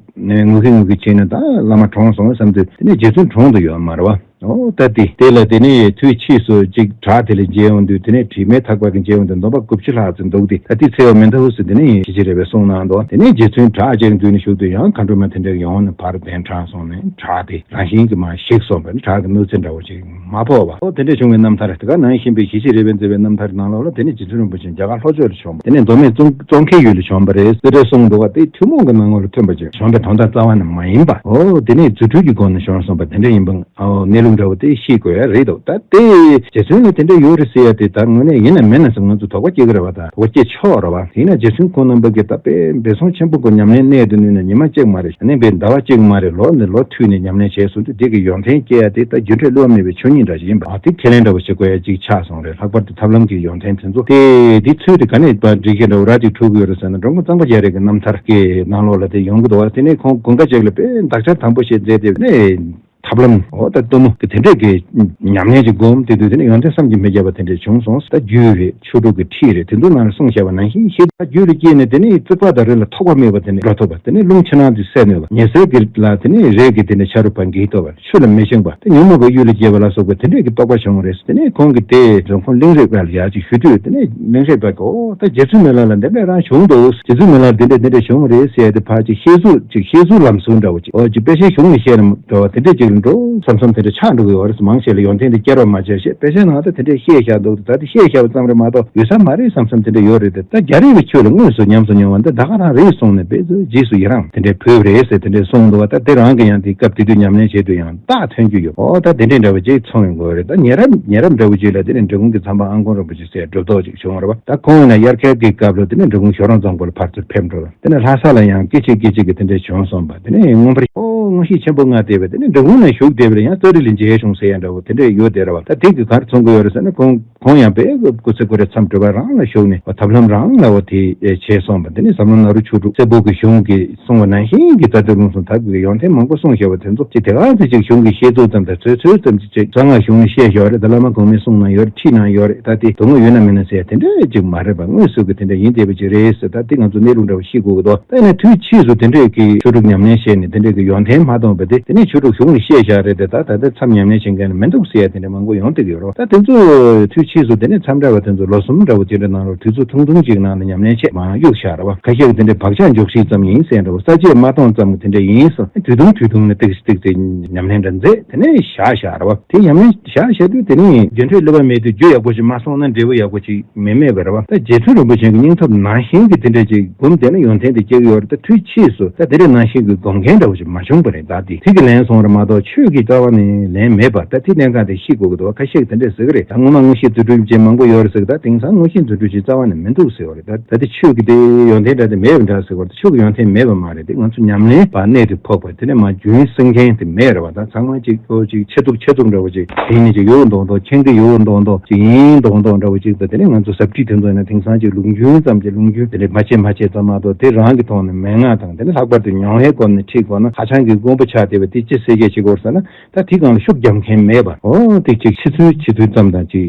ངུ་གི་ངུ་གི་བྱས་ནས་ད་བླ་མ་གྲོངས་སོང་བསམ་དུས་དེ་ནས་རྗེ་བཙུན་གྲོངས་དུ་ཡོད་མ་རེད་བ། ཨོ་ད་དེ་དེ་ལ་དེ་ནས་དུས་ཕྱིས་སུ་གཅིག་བྲག་དེ་ལ་མཇལ་ཡོང་དུས་དེ་ནས་དྲི་མེད་ཐག་པ་གི་མཇལ་ཡོང་དུས་འདོན་པ་དགུ་བཅུ་ལྷག་ཙམ་འདུག་སྟེ། ད་དེ་འཚོལ་བ་མི་འདུག་ཟེར་དེ་ནས་ཞི་བྱེད་རས་པས་གསུངས་གནང་འདུག་དེ་ནས་རྗེ་བཙུན་བྲག་ཅིག་འཛུལ་ནས་བཞུགས་དུས་ཡང་མཁའ་འགྲོ་མ་དེ་འདྲ་ཡོང་ནས་ཕར་གདན་དྲངས་སོང་ནས་བྲག་དེ་རང་བཞིན་གྱིས་མར་ཞིག་སོང་བས་བྲག་གི་གནོད་འཚེ་འདྲ་བོ་ཅིག་མ་ཕོག་པ། ཨོ་དེ་འདྲ་བྱུང་བའི་རྣམ་ཐར། དེ་ག་ནང་བཞིན་པའི་ཞི་བྱེད་རས་པས་མཛད་པའི་རྣམ་ཐར་ནང་ལོགས་ལ་དེ་ནས་རྗེ་བཙུན་རིན་པོ་ཆེ་རྒྱ་གར་ལྷོ་ཕྱོགས་ལ་བྱོན་པ། དེ་ནས་མདོ་སྨད་ཙོང་ཙོང་ཁའི་ཡུལ་ལ་བྱོན་པ་རེད་ཟེར་འདྲ་གསུངས་འདུག་བ། དེ་ཐུན་མོང་གི་སྣང་ངོ་ལ་ཐོན་པ་ཅིག་བྱོན་པའི་དོན་དག་རྩ་བ་ནས་མ་ཡིན་པ། ཨོ་དེ་ནས་རྫུ་འཕྲུལ་གྱི་སྒོ་ནས་བྱོན་སོང་བ་དེ་འདྲ་ཡིན་པ། ཨོ་གནས་ལུགས་འདྲ་བོ་དེ་ཤེས་དགོས་ཡ་རེད་འདུག་ད་དེ་རྗེ་བཙུན་ལ་དེ་འདྲ་ཡོད་རེད་ཟེར་ཡ་དེ་ད་དངོས་གནས་ཡིན་ན་མིན་ན་ཟེར་ང་ཚོ་དོགས་པ་སྐྱེ་གི་རེད་བ། ད་དོགས་པ་སྐྱེ་ཆོག་རེད་བ། ཡིན་ན་རྗེ་བཙུན་ཁོང་རྣམ་པ་གིས་ད་དཔེ་འབད་བརྩོན་ཆེན་པོ་སྒོ་ཉམས་ལེན་གནས་དེ་ནུས་ན་ཉི་མ་གཅིག་མ་རེད། ཨ་ནི་དཔེ་ཟླ་བ་གཅིག་མ་རེད། ལོ་ནས་ལོ་མཐུད་ནས་ཉམས་ལེན་བྱས་སོང་དུས་དེ་གི་ཡོན་ཏན་སྐྱེ་ཡ་དེ་ད་རྒྱུ་འབྲས་བསླུ་བ་མེད་པའི་ཆོས་ཉིད་འདྲ་ཞིག་ཡིན་པ། ཨ་དེ་ཁས་ལེན་འདྲ་བོ་བྱེད་དགོས་ཡ་གཅིག་ཆགས་སོང་རེད། ལྷག་པར་དུ་ཐབས་ལམ་གྱི་ཡོན་ཏན་དེ་ཚོ་དེ་དེ་ཚོས་དེ་ག་ནས་པ་འགྲིག་གི་འདྲ་བོ་ར་ཅིག་འཁྲུག་གི་ཡོད་རེད་ཟེར་ན་འགྲོ་མགོན་གཙང་པ་རྒྱ་རས་ཀྱི་རྣམ་ཐར་གྱི་ནང་ལོགས་ལ་དེ་ཡོང་གི་འདུག་བ། དེ་ནས་ཁོང་དགུན་ཁ་ཅིག་ལ་དཔེ་འདག་ཆ་དམ་པོ་བྱས་མཛད་དེ་ནས། ཐབས་ལམ་འོ་ད་གཏུམ་མོ་གི་དེ་འདྲས་ཀྱི་ཉམས་ལེན་ཅིག་སྒོམ་དེ་དུས་དེ་ནས་ཡོན་ཏན་བསམ་གྱིས་མི་ཁྱབ་པ་དེ་འདྲས་བྱུང་སོང་། ད་རྒྱུད་རེད། ཆོས་དྲུག་གི་ཁྲིད་རེད། དེ་ཚོ་ནང་ལ་གསུངས་བཞག་པ་ནང་བཞིན་ཤེས། ད་རྒྱུད་ལ་སྐྱེས་ནས་དེ་ནས་རྩིག་པ་དང་རི་ལ་ཐོགས་པ་མེད་པ་དེ་ནས་འགྲོ་ཐུབ་པ། དེ་ནས་རླུང་ཕྱི་ནང་དུ་སེལ་ནུས་པ། ཉི་ཟེར་གྱི་ལ་དེ་ནས་རས་ཀྱི་དེ་ནས་ཆ་རུ་བ་འགེལ་ཐུབ་པ། ཆུ་ལ་མི་ཤིང་བ། དེ་ཉོན་མོངས་པ་གཡུལ་ལ་སྐྱེ་བ་ལ་སོགས་པ་དེ་འདྲས་ཀྱི་རྟོགས་པ་བྱུང་བ་རེད། དེ་ནས་ཁོང་གིས་དེ་རྫོང་ཁོངས་གླིང་རས་པ་ལ་ཡར་ཅིག་ཞུ་དུས་དེ་ནས་གླིང་རས་པ་གིས་ཨོ་ད་རྗེ་བཙུན་མི་ལ་ལ་འདི་འདྲས་རང་བྱུང་འདུག་རྗེ་བཙུན་མི་ལ་འདི་འདྲས་འདི་འདྲས་བྱུང་རེད་ཟེར་ཏེ་ཕར་ཅིག་བཤད་ཚུལ་ཅིག་བཤད་ཚུལ་ལམ་སྲོལ་འདྲ་བོ་ཅིག་ཨོ་ཅིག་དཔེ་ཆའི་གཞུང་ནས་བཤད་ན་འགྲོ་བ་དེ་འདྲས་ཅིག་ལ་འགྲོ་བསམ་བསམ་དེ་འདྲས་ཆགས་འགྲོ་གི་ཡོད་རེད། མང་ཆེ་ལ་ཡོན་ཏན་དེ་བསྐྱར་བ་མ་བྱས་ཤེས་དཔེ་ཆའི་ནང་དུ་དེ་འདྲས་བཤད་བཞག་འདུག་ད་དེ་བཤད་བཞག་པ་ཙམ་རེད་མ་གཏོགས་ཡོད་ས་མ་རེད་བསམ་བསམ་དེ་འདྲས་ཡོད་རེད་དེ། ད་རྒྱ་རས་པའི་ཆོས་ལ་དངོས་སུ་ཉམས་སུ་མྱོང་བ་འདི་ད་ག་རང་རེད་གསུངས་ནས་དཔེ་ཚོས་རྗེས་སུ་ཡི་རང་དེ་འདྲས་བོས་པ་རེད་ཟེར་དེ་འདྲས་གསུངས་འདུག་བ། ད་དེ་རང་གི་ཡང་དེ་སྐབས་དེ་དུས་ཉམས་ལེན་བྱེད་དུས་ཡང་རྟགས་ཐོན་རྒྱུ་ཡོད། ཨོ་ད་དེ་འདྲས་འདྲ་བོ་ཅིག་མཚོན་ཡོང་གི་ཡོད་རེད། ད་ཉེ་རབས་ཉེ་རབས་འདྲ་བོ་ཅིག་ལ་དེ་ནས་འབྲི་གུང་གི་མཚམས་པ་ཨང་གོང་རིན་པོ་ཆེ་ཟེར་གྲུབ་ཐོབ་ཅིག་བྱུང་བ་རེད་བ། ད་ཁོང་ཡིན་ན་དབྱར་ཁའི་གི་སྐབས་ལ་དེ་ནས་འབྲི་གུང་ཞོ་རོང་རྫོང་སྐོར་ལ་ཕར་ཚུར་ཕེབས་འགྲོ་ར། དེ་ནས་ལྷ་ས་ལ་ཡང་སྐད་ཅིག་སྐད་ཅིག་གིས་དེ་འདྲས་བྱུང་སོང་བ། དེ་ནས་མངོན་པར་ཨོ་མངོན་ཤེས་ཆེན་པོ་མངའ་བསྡད་པས་དེ་ནས་འབྲི་གུང་ན་བཞུགས་བསྡད་པ་ལ་ཡང་ཙཱ་རི་ལ་མཇལ་བྱུང་ཟེར་ཡ་འདྲ་བོ་དེ་འདྲས་ཡོད་བསྡད་ར་བ། ད་དེ་གིས་ག་རེ་མཚོན་གྱི་ཡོད་རེད་ཟེར་ན་ཁོང་ཁོང་ཡང་དཔེ་སྐུ་ཚེ་སྐུ་རེ་མཚམས་སྒྲུབ་པ་རང་ལ་ཞུགས་ནས་ཐབས་ལམ་རང་ལ་འོ་དེ་བྱས་སོང་བ། དེ་ནས་ཟབ་ལམ་ནཱ་རོ་ཆོས་དྲུག་སེར་པོ་གི་གཞུང་གིས་གསུངས་པ་ནང་བཞིན་གྱི་རྩ་དོན་རླུང་གསུམ་དག་གི་ཡོན་ཏན་མང་པོ་གསུངས་བཞག་པ་དེ་ཚོ་ཅིག་དེ་ག་ཚོད་ཅིག་གཞུང་གི་བཤད་ཚུལ་ཙམ་དང་ཚོད་ཚོད་ཙམ་ཅིག་ཅིག་གསང་སྔགས་གཞུང་ནས་བཤད་བཞག་རེད། ད་བླ་མ་གོང་མས་གསུངས་གནང་ཡོད་རེད། ཁྲིད་གནང་ཡོད་རེད། ད་དེ་དོན་དངོས་ཡོད་ན་མིན་ན་ཟེར་ཡ་དེ་འདྲ་ཅིག་མ་རེད་པ། དངོས་སུ་གི་དེ་འདྲ་ཡིན་བསྡད་པ་ཅིག་རེད་ཟེར། ད་དེ་ང་ཚོ་གནས་ལུགས་འདྲ་བོ་ཤེས་དགོས་ཀྱི་འདུག་ད་ཡིན་ན་དུས་ཕྱིས་སུ་དེ་འདྲས་ཀྱི་ཆོས་དྲུག་ཉམས་ལེན་བྱས་ནས་དེ་འདྲས་ཀྱི་ཡོན་ཏན་མ་སྟོན་པ་དེ་དེ་ནས་ཆོས་དྲུག་གཞུང་ནས་བཤད་བཞག་རེད་དེ། ད་ད་ལྟ་མཚམས་ཉམས་ལེན་བྱེད་མཁན་ནི་མི་འདུག་ཟེར་ཡ་དེ་འདྲ་མང་པོ་ཡོང་བསྡད་ཀྱི་ཡོད་རེད། ད་དེ་ཚོ་དུས་ཕྱིས་སུ་དེ་ནས་མཚམས་བྲལ་བ་དེ་ཚོ་ལོ་གསུམ་འདྲ་བོ་དེ་འདྲ་ནང་ལ་དུས་ཚོད་ཐུང་ཐུང་ཅིག་ནང་ལ་ཉམས་ལེན་བྱས་མར་གཡུགས་བཞག་རེད་བ། ཁ་ཤས་ཀྱིས་དེ་འདྲའི་བག་ཆགས་འཇོག་ཤེས་ཙམ་ཡིན་ཟེར་འདྲ་བོ། ས་བཅད་མ་སྟོང་ཙམ་གྱི་དེ་འདྲ་ཡིན་ཟེར། དུས་ཐུང་དུས་ཐུང་ནས་ཏིག་ཏིག་ཏིག་ཉམས་ལེན་འདྲ་མཛད་དེ་ནས་བཞག་བཞག་རེད་བ། དེ་ཉམས་ལེན་བཞག་བཞག་དུས་དེ་ནས་རྒྱུ་འབྲས་བསླུ་བ་མེད་དུས་རྒྱུ་ཡག་པོ་ཞིག་མ་སོང་ན་འབྲས་བུ་ཡག་པོ་ཞིག་མི་མེད་པ་རེད་བ། ད་རྗེ་བཙུན་རིན་པོ་ཆེ་གི་སྙིང་སྟོབས་ནང་བཞིན་གྱི་དེ་འདྲ་ཅིག་སྒོམ་བསྡད་ན་ཡོན་ཏན་དེ་སྐྱེ་གི་ཡོད་རེད། ད་དུས་ཕྱིས་སུ་ད་དེ་འདྲ་ནང་བཞིན་གྱི་སྒོམ་མཁན་འདྲ་བོ་ཞིག་མ་བྱུང་བ་རེད། ད་དེ་ཚིག་གི་ལན་སོང་རེད་མ་གཏོགས་ཆོས་ཀྱི་རྩ་བ་ནས་ལན་མེད་པ། ད་དེ་གནད་འགག་དེ་ཤེས་དགོས་ཀྱི་འདུག་ཁ་ཤས་ཀྱིས་དེ་འདྲ་ཟེར་གི་རེད། ད་སྔོན་མ་དངོས་གཞི་རྫུ་འཕྲུལ་ཅན་མང་པོ་ཡོད་རེད་ཟེར་གི། ད་དེང་སང་དངོས་གཞི་རྫུ་འཕྲུལ་ཅན་རྩ་བ་ནས་མི་འདུག་ཟེར་བ་རེད། ད་ད་དེ་ཆོས་ཀྱི་དེ་ཡོན་ཏན་འདྲ་དེ་མེད་པ་འདྲ་ཟེར་བ་རེད། ད་ཆོས་ཀྱི་ཡོན་ཏན་མེད་པ་མ་རེད། དེ་ང་ཚོ་ཉམས་ལེན་པ་གནད་དུ་ཕོག་པ་དེ་ནས་མ་རྒྱུན་སྲུང་མཁན་དེ་མེད་རེད་བ། ད་ཚང་མ་ཅིག་ཁོ་ཅིག་ཆེ་ཐུག་ཆེ་ཐུག་འདྲ་བོ་ཅིག་དེ་ནས་ཅིག་ཡོད་མདོག་མདོག་ཁྱེད་འདི་ཡོད་མདོག་མདོག་ཅིག་ཡིན་མདོག་མདོག་འདྲ་བོ་ཅིག་ད་དེ་ནས་ང་ཚོ་ཟབ་ཁྲིད་དེ་ཚོ་ཡིན་ན་དེང་སང་ཅིག་ལུགས་རྒྱུན་ཙམ་གྱི་ལུགས་རྒྱུན་དེ་འདྲས་མ་བྱེད་མ་བྱེད་ཙམ་མ་གཏོགས་དེ་རང་གི་ཐོག་ནས་མན་ངག་དང་དེ་ནས་ལྷག་པར་དུ་མྱོང་བའི་སྐོར་ནས་ཁྲིད་དགོས་ན་ཧ་ཅང་གི་དཀོན་པོ་ཆགས་བསྡད་པ་དེ་ཅི་ཟེར་གྱི་ཅིག་དགོས་ཟེར་ན། ད་དེ་སྒང་ལ་ཤུགས་རྒྱབ་མཁན་མེད་པ། ཨོ་དེ་ཅིག་ཕྱི་ཚུལ་ཕྱི་ཚུལ་ཙམ་དང་ཅིག་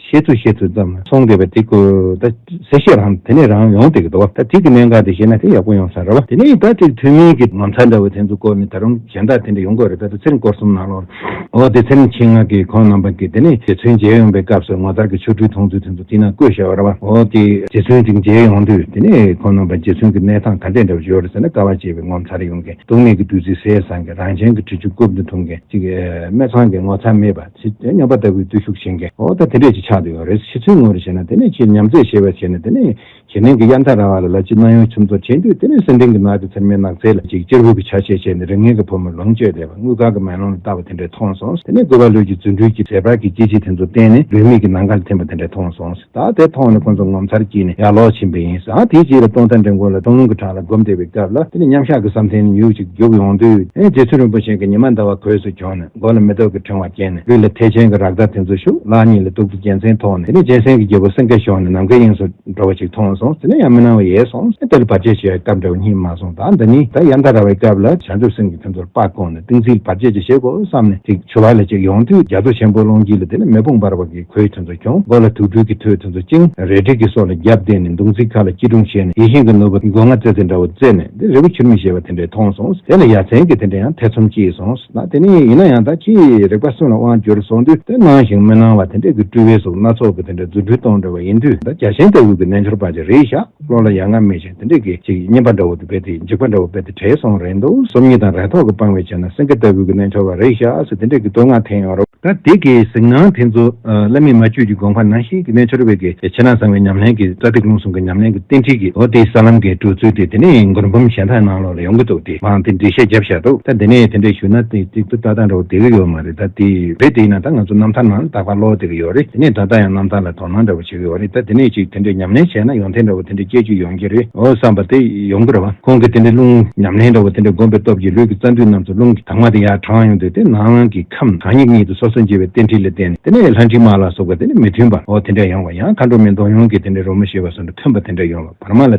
ཤེས་ཚུལ་ཤེས་ཚུལ་ཙམ་ལ་སོང་བསྡད་པ་དེ་ཀོ་ད་ཟེར་བཤད་རང་དེ་ནས་རང་ཡོང་བསྡད་ཀྱི་འདུག་བ། ད་དེ་གི་གནད་འགག་དེ་ཤེས་ན་དེ་ཡག་པོ་ཡོང་ས་རེད་བ། དེ་ནས་ད་ཅིག་ཐུན་མིན་གྱི་ངོ་མཚར་འདྲ་བོ་དེ་ཚོ་སྐོར་ནས་ད་རུང་གཞན་དག་དེ་འདྲ་ཡོང་གི་རེད། ད་ལྟ་ཚེ་རིང་སྐོར་གསུམ་ནང་ལོགས་ཨོ་དེ་ཚེ་རིང་མཆེད་ལྔ་གིས་ཁོང་རྣམ་པ་གིས་དེ་ནས་རྗེ་བཙུན་མཇལ་ཡོང་པའི་སྐབས་སུ་ངོ་མཚར་གྱི་ཆོ་འཕྲུལ་མཐོང་ཚུལ་དེ་ཚོ་དེ་ན་བཀོད་བཞག་པ་རེད་བ། ཨོ་དེ་རྗེ་བཙུན་ཅིག་མཇལ་ཡོང་དུས་དེ་ནས་ཁོང་རྣམ་པ་རྗེ་བཙུན་གྱི་གནས་སྟངས་ག་འདྲས་འདྲ་བོ་ཡོད་རེད་ཟེར་ན་དཀའ་བ་སྤྱད་པའི་ངོ་མཚར་ཡོང་མཁན། སྡུག་བསྔལ་གྱི་བདུད་རྩི་ཟས་བཟང་མཁན། རང་གཞན་གྱི་གྲིབ་ཆུ་རྐུབ་ཏུ་ འཐུང་མཁན་ཅིག་སྨད་འཚོང་གི་ངོ་ཚ་མེད་པ་ཅིག་སྨྱོན་པ་ལྟ་བུའི་བརྟུལ་ཞུགས་བྱེད་མཁན་འོ་ད་དེ་འདྲས་ཅིག་ཆགས་བསྡད་ཡོད་རེད། ཕྱི་ཚུལ་ངོ་རེ་བྱས་ན་དེ་ནས་ཁྱེད་ཉམས་ཚོད་བྱས་པ་བྱས་ནས་དེ་ནས། དེ་ནས་གི་དབྱར་ཟླ་ར་བ་ལ་ལ་ཅི་གནམ་ཡོང་ཆུ་མཚོ་བྱེད་དུས་དེ་ནས་སེང་ལྡེང་གི་ནགས་དེ་ཚེར་མའི་ནགས་ཚལ་ལ་ཅིག་གཅེར་བུ་གི་ཆ་ཤས་བྱས་ནས་རིགས་ངན་གྱི་བུ་མོ་ལོངས་སྤྱོད་བསྡད་པ་དངུལ་དཀར་གྱི་མེ་ལོང་ལ་བཏགས་པ་དེ་འདྲས་མཐོང་སོང་། དེ་ནས་བཀོད་པ་ལྷོད་ཀྱི་རྫུ་འཕྲུལ་གྱི་ཟད་འབར་གྱི་སྐྱེ་མཆེད་དེ་ཚོ་བསྟན་ནས་ལུས་མེད་ཀྱི་ནམ་མཁའ་ལ་ཐིམ་པ་དེ་འདྲས་མཐོང་སོང་། ད་དེ་མཐོང་ནས་ཁོ་ཚོ་ངོ་མཚར་སྐྱེས་ནས་ཡར་ལོག་ཕྱིན་པ་ཡིན། ཨ་དེའི་རྗེས་ལ་སྟོང་རྟ་འགྲེང་བུ་ལ་སྟོང་ལུང་གི་བྲག་ལ་སྒོམ་བསྡད་པའི་སྐབས་ལ་དེ་ནས་མཉམ་བཞག་གི་བསམ་གཏན་ནས་མྱུར་ཅིག་རྒྱུག་ཡོང་དུས་ཨེ་རྗེ་བཙུན་རིན་པོ་ཆེ་གི་ཉི་མ་ཟླ་བ་གོས་སུ་གྱོན་ནས་མགོ་ལ་མེ་ཏོག་གི་ཕྲེང་བ་བརྒྱན་ནས་ལུས་ལ་ཐལ་ཆེན་གྱི་རཀྟ་དེ་ཚོ་བཞུགས། ལག་གཉིས་ལ་གདུགས་ཀྱི་རྒྱལ་མཚན་ཐོགས་ནས་དེ་ནས་གཅན་གཟན་གྱི་རྒྱལ་པོ་སེང་གེ་ཞོན་ནས་ནམ་མཁའི་དབྱིངས་སུ་འགྲོ་བ་ཅིག་མཐོང་སོང་། དེ་ནས་ཡང་མི་སྣང་བ་ཡལ་སོང་། དེ་ལ་བར་ཆད་བྱེད་ཡ་སྐབས་འདྲ་བ་རྙེད་མ་སོང་། ད་འདི་ནི་ད་དབྱར་ཟླ་ར་བའི་སྐབས་ལ་བྱང་ཆུབ་སེམས་ཀྱི་ཕན་ཚུན་སྤགས་བཀོག་ནས་ཏིང་འཛིན་བར་ཆད་ཅིག་བྱེད་དགོས་བསམ་ནས་ཅིག་ཆུ་བར་ལ་ཅིག་ཡོང་དུས་རྒྱ་མཚོ་ཆེན་པོ་ཀློང་དཀྱིལ་ལ་དེ་ནས་མེ་དཔུང་འབར་བ་གི་གོས་དེ་ཚོ་གྱོན། མགོ་ལ་དུག་སྦྲུལ་གྱི་ཐོད་དེ་ཚོ་བཅིངས། རལ་གྲི་གི་སོ་ལ་རྒྱབ་བསྡད་ནས་མདུང་རྩེ་ཁ་ལ་སྐྱིལ་ཀྲུང་བྱས་ནས་ཡིད་བཞིན་གྱི་ནོར་བུ་མགོ་རྔ་རྩེ་རྩེ་འདྲ་བོ་རྩེ་ནས་དེ་རི་བོ་ཁྱུར་མིད་ཞེས་པ་དེ་འདྲས་མཐོང་སོང་། དེ་ལ་ཡ་མཚན་གྱིས་དེ་འདྲས་ཡང་ཐེ་ཚོམ་སྐྱེས་སོང་། ད་དེ་ནས་ཡིན་ན་ཡང་ད་ཅིའི་རིག་པ་གསུམ་ལ་དབང་བསྒྱུར་སོང་དུས་དེ་སྣང་ཞིང་མི་སྣང་བ་དེ་འདྲས་ཀྱི་སྤྲུལ་པའི་གཟུགས་སྣ་ཚོགས་ཀྱི་དེ་འདྲས་རྫུ་འཕྲུལ་གཏོང་འདྲ་བ་ཡིན་དུས་ད་རྒྱ་ཆེན་ལྟ་བུ་གི་རྣལ་འབྱོར་པ་ཅིག་རེད་ཤག་བློ་ལ་ཡ་ང་མེད་ཅིང་དེ་འདྲས་ཀྱི་ཅིག་སྙན་པ་འདྲ་བོ་དེ་རྦད་དེ་འཇིགས་པ་འདྲ་བོ་རྦད་དེ་བྲལ་སོང་རེད་འདུག་སོམ་ཉི་དང་རེ་དོགས་ཀྱིས་སྤངས་པའི་ཆ་ནས་སེང་གེ་ལྟ་བུ་གི་རྣལ་འབྱོར་པ་རེད་ཤག་ཟེར་དེ་འདྲས་ཀྱི་བསྟོད་བསྔགས་འཐེན་ཡོང་རོགས། ད་དེ་གི་གཟིགས་སྣང་དེ་ཚོ་ཨ་བླ་མེད་མ་བཅོས་ཀྱི་དགོངས་པ་ནང་བཞིན་གྱི་རྣལ་འབྱོར་པའི་གི་ཆེས་ན་གསང་བའི་ཉམས་ལེན་གྱི་རྩ་ཐིག་ལུང་གསུམ་གྱི་ཉམས་ལེན་གྱི་རྟེན་འབྲེལ་གྱི་འོ་དེའི་ས་ལམ་གྱི་འགྲོ་ཚུལ་དེ་དེ་ནས་མགུར་འབུམ་གཞན་དག་ནང་ལོགས་ལ་ཡོང་གི་འདུག་དེ་མང་དེ་འགྲེལ་བཤད་བརྒྱབ་བཞག་འདུག་ད་དེ་ནས་དེ་འདྲས་ཞུས་ན་དེ་ཏིག་ཏུ་ལྟ་སྟངས་འདྲ་བོ་བསྡད་ཀྱི་ཡོད་མ་རེད། ད་དེ་རེད་དེ་ཡིན་ན་ད་ང་ཚོ་རྣམ་ཐར་ནང་ལ་རྟག་པར་ཀློག་བསྡད་ཀྱི་ཡོད་རེད། དེ་ནས་ད་ལྟ་ཡང་རྣམ་ཐར་ལ་དོ་སྣང་འདྲ་བོ་བྱེད་ཀྱི་ཡོད་རེད། ད་དེ་ནས་ཅིག་དེ་འདྲས་ཉམས་ལེན་བྱས་ན་ཡོན་ཏན་འདྲ་བོ་དེ་འདྲས་སྐྱེ་རྒྱུ་ཡོང་གི་རེད་འོ་བསམ་པ་དེ་ཡོང་གི་རེད་བ། ཁོང་གིས་དེ་འདྲའི་རླུང་ཉམས་ལེན་འདྲ་བོ་དེ་འདྲ་བསྒོམས་པའི་སྟོབས་ཀྱིས་ལུས་ཀྱི་རྩ་མདུད་རྣམས་སུ་རླུང་གི་དྭངས་མ་དེ་ཡར་དྲངས་ཡོང་དུས་དེ་ནང་གི་ཁམས་དྭངས་སྙིགས་གཉིས་དུ་སོ་སོར་འབྱེད་པའི་རྟེན་འབྲེལ་ལ་བརྟེན་ནས་དེ་ནས་ལྷ་འདྲེ་དམག་ལ་སོགས་པ་དེ་ནས་མི་མཐུན་པ་འོ་དེ་འདྲ་ཡོང་བ། ཡང་མཁའ་འགྲོ་མའི་འདོད་ཡོན་གྱི་དེ་འདྲའི་རོལ་མོ་ཞེས་པ་སོགས་འདྲ་མཐུན་པ་དེ་འདྲ་ཡོང་བ། བར་མ་ལ་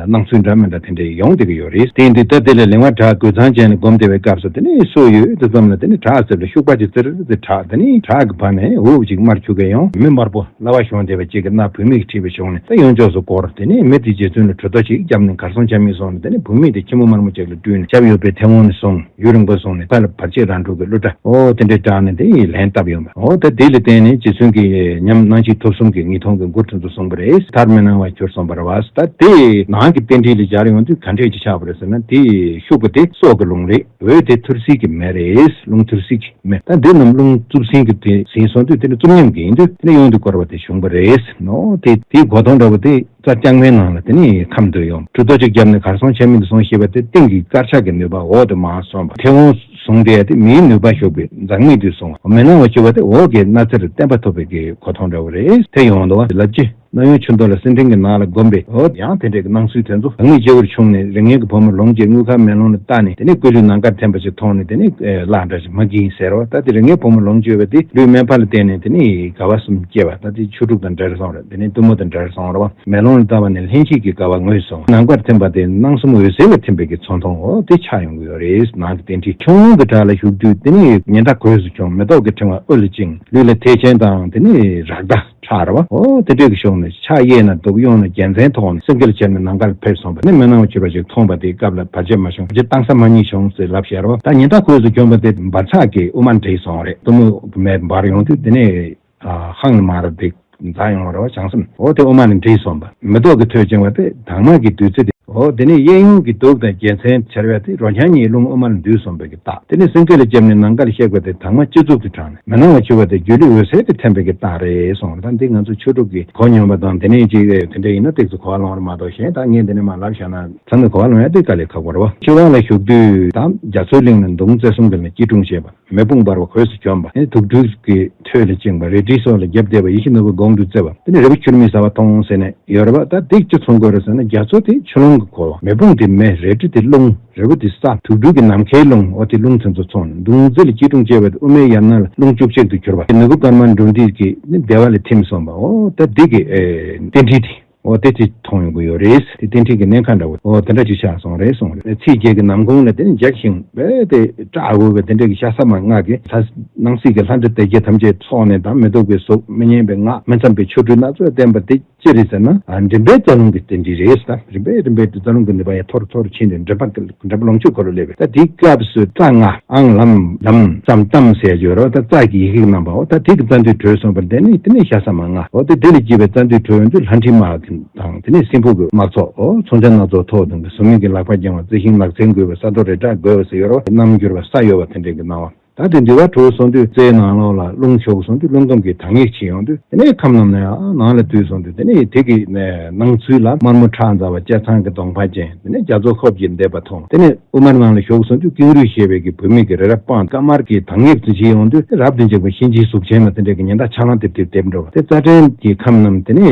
སྣང་ཚུལ་འདྲ་མི་འདྲ་དེ་འདྲ་ཡོང་བསྡད་ཀྱི་ཡོད་རེད། དེ་ཡིན་དུས་ད་དེ་ལ་ལེང་བ་བྲག་རྒོད་ཚང་བྱས་ནས་བསྒོམས་བསྡད་པའི་སྐབས་སུ་དེ་ནས་སོ་ཡོད་དུ་ཙམ་ལ་དེ་ནས་བྲག་གསེབ་ལ་ཤུག་པ་ཅིག་ཙིར་ཙིར་གྲགས། དེ་ནས་བྲག་གི་བར་ནས་འུག་ཅིག་དམར་ཁྱུག་གེ་ཡོང་། མི་དམར་པོ་ལ་བ་ཞོན་བསྡད་པ་ཅིག་གི་སྣ་བུད་མེད་ཀྱིས་ཁྲིད་པ་བྱུང་ནས་ད་ཡོན་ཅོག་སུ་བསྐོར། དེ་ནས་མི་དེའི་རྗེ་བཙུན་ལ་གྲུ་ཐོག་ཅིག་བརྒྱབ་ནས་གར་སོང་ཆ་མེད་སོང་ནས་དེ་ནས་བུད་མེད་དེ་ཁྱི་མོ་དམར་མོ་ཅིག་ལ་སྤྲུལ་ནས་ཞབས་གཡོགས་པའི་མཐེ་བོང་ནས་བཟུང་ཡུན་རིང་པོ་སོང་ནས་ཕ་ལ་བར་ཆད་རང་གྲོལ་གྱི་གླུ་སྒྲ་འོ་དེ་འདྲའི་བསྒྲགས་ནས་དེ་ཡི་ལན་བཏབ་ཡོང་བ། འོ་ད་དེ་ལ་བརྟེན་ནས་རྗེ་བཙུན་གྱི་ཉམས་སྣང་མཆེད་ཐོབ་གསུམ་གྱི་དངོས་མཐོང་གི་མགུར་དེ་ཚོ་གསུངས་པ་རེད། མཐར་མི་སྣང་བར་གྱུར་སོང་བ་རེད་བ། ད་དེ་ནང་གི་རྟེན་འབྲེལ་ལ་སྦྱར་ཡོང་དུས་ག་འདྲས་ཅིག་ཆགས་པ་རེད་ཟེར་ན་དེ་ཤུག་པ་དེ་སྲོག་གི་རླུང་རེད། འོད་དེ་ཐུར་སེལ་གྱི་མེ་རེད། རླུང་ཐུར་སེལ་གྱི་མེ། ད་འདི་རྣམས་རླུང་རྩུབ་ཟིན་གྱི་དེ་ཟིན་སོང་དུས་དེ་ནི་རྩུབ་ཉམས་ཀྱི་ཡིན་དུས་དེ་ནི་གཡོན་དུ་བསྐོར་བ་དེ་བྱུང་བ་རེད། ནོ་དེ་དེའི་གོ་མཐོང་འདྲ་བོ་དེ་རྩྭ་ལྕང་མའི་ནང་ལ་དེ་ནི་ཁམས་སྡོད་ཡོང་། གྲུ་ཐོག་ཅིག་བརྒྱབ་ནས་གར་སོང་ཆ་མེད་དུ་སོང་ཞེས་པ་དེ་སྟེང་གི་དཀར་ཆག་གི་ནུས་པ་འོག་ཏུ་མར་སོང་བ། མཐེ་བོང་བཟུང་སྟེ་དེ་མིའི་ནུས་པ་ཞུགས་པའི་འཛག་མེད་དུ་སོང་བ། མི་སྣང་བ་བཅུ་པ་དེ་འོག་གི་སྣ་རྩེར་བརྟན་པ་ཐོབ་པའི་གི་གོ་མཐོང་འདྲ་བོ་རེད། དེ་ཡོང་འདུག་བ་ལབ་ཀྱི། སྣང་ཡུལ་ཆུ་མདོ་ལ་སེང་ལྡེང་གི་ནགས་ལ་བསྒོམས་པས་འོ་ཡང་དེ་འདྲའི་གི་སྣང་ཚུལ་དེ་ཚོ་རང་ཉིད་སྐྱེ་བོར་ཕྱུང་ནས་རིགས་ངན་གྱི་བུ་མོ་ལོངས་སྤྱོད་དངུལ་ཁང་མེ་ལོང་ལ་བལྟས་ནས་དེ་ནས་སྐུ་ལུས་ནམ་མཁར་ཐིམ་པ་ཞིག་མཐོང་ནས་དེ་ནས་བླ་འདྲ་ཞིག་མ་གིན་ཟེར་བ། ད་དེ་རིགས་ངན་བུ་མོ་ལོངས་སྤྱོད་པ་དེ་ལུས་སྨན་པ་ལ་བརྟེན་ནས་དེ་ནས་དགའ་བ་གསུམ་སྐྱེ་བ། ད་དེ་ཆོས་དྲུག་དང་འབྲེལ་སོང་རེད། དེ་ནས་གཏུམ་མོ་དང་འབྲེལ་སོང་རེད་བ། མེ་ལོང་ལ་བལྟས་པ་ནས་ལྷན་སྐྱེས་ཀྱི་དགའ་བ་ངོས་བཟུང་། ནམ་མཁར་ཐིམ་པ་དེ་སྣང་གསུམ་འོད་གསལ་ལ་ཐིམ་པའི་གི་ཚོར་མཐོང་འོ་དེ་ཆགས་ཡོང་གི་ཡོད་རེད། ནང་གི་རྟེན་འབྲེལ། ཁྱུང་ལུང་གི་བྲག་ལ་བཞུགས་དུས་དེ་ནས་ཉི་ཟླ་གོས་སུ་གྱོན། མེ་ཏོག་གི་ཕྲེང་བ་དབུ་ལ་བཅིངས། ལུས་ལ་ཐལ་ཆེན་དང་དེ་ནས་རཀྟ་ཁྲག་རེད་བ། འོ་དེ་འདྲས་ཀྱི་ཤོག་ནས་ཕྱག་གཡས་ན་གདུགས་གཡོན་ན་རྒྱལ་མཚན་ཐོགས་ནས་སེང་གེ་ལ་ཅེར་ནས་ནམ་མཁའ་ལ་ཕེབས་སོང་བ་ནི་མི་སྣང་བ་བཅུ་པ་ཞིག་མཐོང་བ་དེའི་སྐབས་ལ་བར་ཆད་མ་བྱུང་། བར་ཆད་བཏང་ས་མ་རྙེད་བྱུང་ཟེར་ལབ་བཞག་རེད་བ། ད་ཉི་ཟླ་གོས་སུ་གྱོན་པ་དེ་འབར་ཆགས་ཀྱི་དབུ་མ་འདྲེས་སོང་རེད། གཏུམ་མོ་མེ་འབར་ཡོང་དུས་དེ་ནས་ཧང་ལ་མར་དེ་འཛག་ཡོང་བ་རེད་བ། བྱང་སེམས་འོ་དེ་དབུ་མ་ལ་འདྲེས་སོང་བ། མེ་ཏོག་གི་ཐོད་བཅིངས་བ་དེ་དྭངས་མ་གི་བདུད་རྩི་དེ། འོ་དེ་ནས་གཡས་གཡོན་གྱི་གདུགས་དང་རྒྱལ་མཚན་འཕྱར་བས་དེ་རོ་རྐྱང་གཉིས་རླུང་དབུ་མ་ལ་འདུས་སོང་བའི་གི་རྟགས། དེ་ནས་སེང་གེ་ལ་ཅེར་ནས་ནམ་མཁའ་ལ་གཤེགས་པ་དེ་དྭངས་མ་སྤྱི་གཙུག་ཏུ་དྲངས་ནས་མི་སྣང་བ་བཅུ་པ་དེ་སྒྱུ་ལུས་འོད་གསལ་དུ་ཐིམ་པའི་གི་རྟགས་རེད་གསུངས་རེད། ད་འདི་ང་ཚོ་ཆོས་དྲུག་གི་གོ་མྱོང་བ་དང་དེ་ནས་ཅིག་དེ་འདྲ་ཡིན་ན་ཏོག་ཙམ་གོ་བ་ལོང་བ་མ་གཏོགས་གཞན་ད་ངས་འདི་ནས་མར་ལབ་བཞག་ན་ཚང་མས་གོ་བ་ལོང་ཡ་དེ་དཀའ་ལས་ཁག་པོ་རེད་བ། ཆོས་ཁང་ལ་བཞུགས་དུས་དང་རྒྱ་མཚོའི་གླིང་ན་མདུང་རྩེ་གསུམ་གྱི་ལ་སྐྱིལ་ཀྲུང་བྱེད་པ། མེ་དཔུང་འབར་བ་གོས་སུ་གྱོན་པ། དེ་ནས་དུག་སྦྲུལ་གྱི་ཐོད་ལ་བཅིངས་པ། རལ་གྲིའི་སོ་ལ་རྒྱབ་བསྡད་པ། ཡིད་བཞིན་ནོར་བུ་དགུང་དུ་བརྩེགས་པ། དེ་ནས་རི་བོ་ཁྱུར་མིད་ཟ་བ་མཐོང་ཟེར་ནས་ཡོད་རེད་བ། ད་དེ་ཅི་མཚོན་དགོས་རེད་ཟེར་ན་རྒྱ་མཚོ་དེ་ཆུ་ཀླུང་གི་འཁོར་བ། མེ་དཔུང་དེ་མེ། རལ་གྲི་དེ་རླུང་། རི་བོ་དེ་ས། དུག་སྦྲུལ་གྱི་ནམ་མཁའི་རླུང་། འོ་དེ་རླུང་དེ་ཚོ་ཚོགས་ནས་མདུང་རྩེ་ལ་སྐྱིལ་ཀྲུང་བཅས་པ་དེ་དབུ་མའི་ཡབ་སྣ་ལ་རླུང་བཅུ་གཅིག་ཏུ་གྱུར་པ། ནོར་བུ་དཀར་དམར་འབྲུ་མདེལ་གྱིས་ནི་བདེ་བ་ལ་ཐིམ་སོང་བ། འོ་ད་འདི་གི་རྟེན་འབྲེལ་དེ། འོ་དེ་དེ་མཐོང་ཡོང་གི་ཡོད་རེད། དེ་རྟེན་འབྲེལ་གྱི་གནད་ཁག་འདྲ་བོ་འོ་དེ་འདྲ་ཅིག་ཆགས་སོང་རེད་གསུངས་རེད། ཚེས་བརྒྱད་ཀྱི་ནམ་གུང་ལ་དེ་ནི་འཇགས་ཤིང་རྦད་དེ་སྐྲག་འོས་པའི་དེ་འདྲ་གི་ཤ་ཟ་མ་ལྔ་གིས་ལྷ་སྣང་སྲིད་ཀྱི་ལྷ་འདྲེ་སྡེ་བརྒྱད་ཐམས་ཅད་ཚོགས་ནས་དང་མི་སྡུག་པའི་གཟུགས་མི་སྙན་པའི་ངག་མི་འཚམ་པའི་ཆོ་འཕྲུལ་སྣ་ཚོགས་བསྟན་པ་དེ་ཅི་རེད་ཟེར་ན། ཨ་མགྲིན་པའི་རྩ་རླུང་གི་རྟེན་འབྲེལ་རེད་ཟེར། མགྲིན་པའི་རིམ་པའི་རྩ་རླུང་གི་ནུས་པ་ཡང་མཐོ་རུ་མཐོ་རུ་ཕྱིན་ཏེ་མགྲིན་པ་མགྲིན་པ་ལོངས་སྤྱོད་འཁོར་ལོ་སླེབས་པས། ད་དེའི་སྐབས་སུ་རྩ་ལྔ་ཨང་ལམ་ལམ་ཙམ་ཏམ་ཟེར་ཡོད་རེད། ད་རྩ་གི་ཡི་གེ་རྣམ་པའོ། ད་དེ་གི་རྩ་མདུད་གྲོལ་སོང་བར་དེ་ནི་དེ་ནི་ཤ་ཟ་མ་ལྔ་འོ། དེ་དེ་ལ་སྐྱེས་པའི་རྩ་མདུད་གྲོལ་ཡོང་དུས་ལྷ་འདྲེ་དམག་གི་དང་དེ་ནས་སྲིན་པོ་གི་དམག་ཚོགས་འོ། མཚོན་ཆ་སྣ་ཚོགས་ཐོགས་དང་གི་ཟུར་མིག་གི་ལག་པ་བརྐྱང་བ། རྩི་ཤིང་ལག་ཚན་འགུལ་བ། ས་རྡོ་རི་བྲག་རྒོད་པ་ཟེར་ཡོད་རེད། གནམ་འགྱུར་བ་ས་གཡོ་བ་དེ་འདྲའི་གི་སྣང་བ། ད་དེ་འདུལ་བ་གྲུབ་སོང་དུས་རྩའི་ནང་ལོགས་ལ་རླུང་ཞུགས་སོང་དུས་རླུང་སྒམ་གྱི་དྭངས་སྙིགས་ཕྱིས་ཡོང་དུས་དེ་ནས་ཁམས་རྣམས་ནས་ཨ་ནང་ལ་བསྡུས་སོང་དུས་དེ་ནས་དེ་གི་ནས་སྣང་ཚུལ་ལ་དམར་མོ་ཁྲག་འཛག་པ་སྐྱ་ཚང་གི་གདོང་པ་ཅན་དེ་ནས་རྒྱ་མཚོ་ཁོབ་ཀྱིས་འདེབས་པ་མཐོང་། དེ་ནས་དབུ་མར་ནང་ལ་ཞུགས་སོང་དུས་ཀེང་རུས་ཞེས་པའི་གི་བུད་མེད་ཀྱི་རི་རབ་སྤངས་དཀར་དམར་གྱི་དྭངས་སྙིགས་ཕྱིས་ཡོང་དུས་རབ་ཏུ་འཇིགས་པ་གཤིན་རྗེའི་གཟུགས་ཅན་ལ་དེ་འདྲའི་གི་ཉེན་བརྡ་ཆག་ལང་ཏིབ་ཏིབ་འདེབས་འགྲོ་བ་དེ་རྩ་ཕྲན་གྱི་ཁམས་རྣམས་དེ་ནས་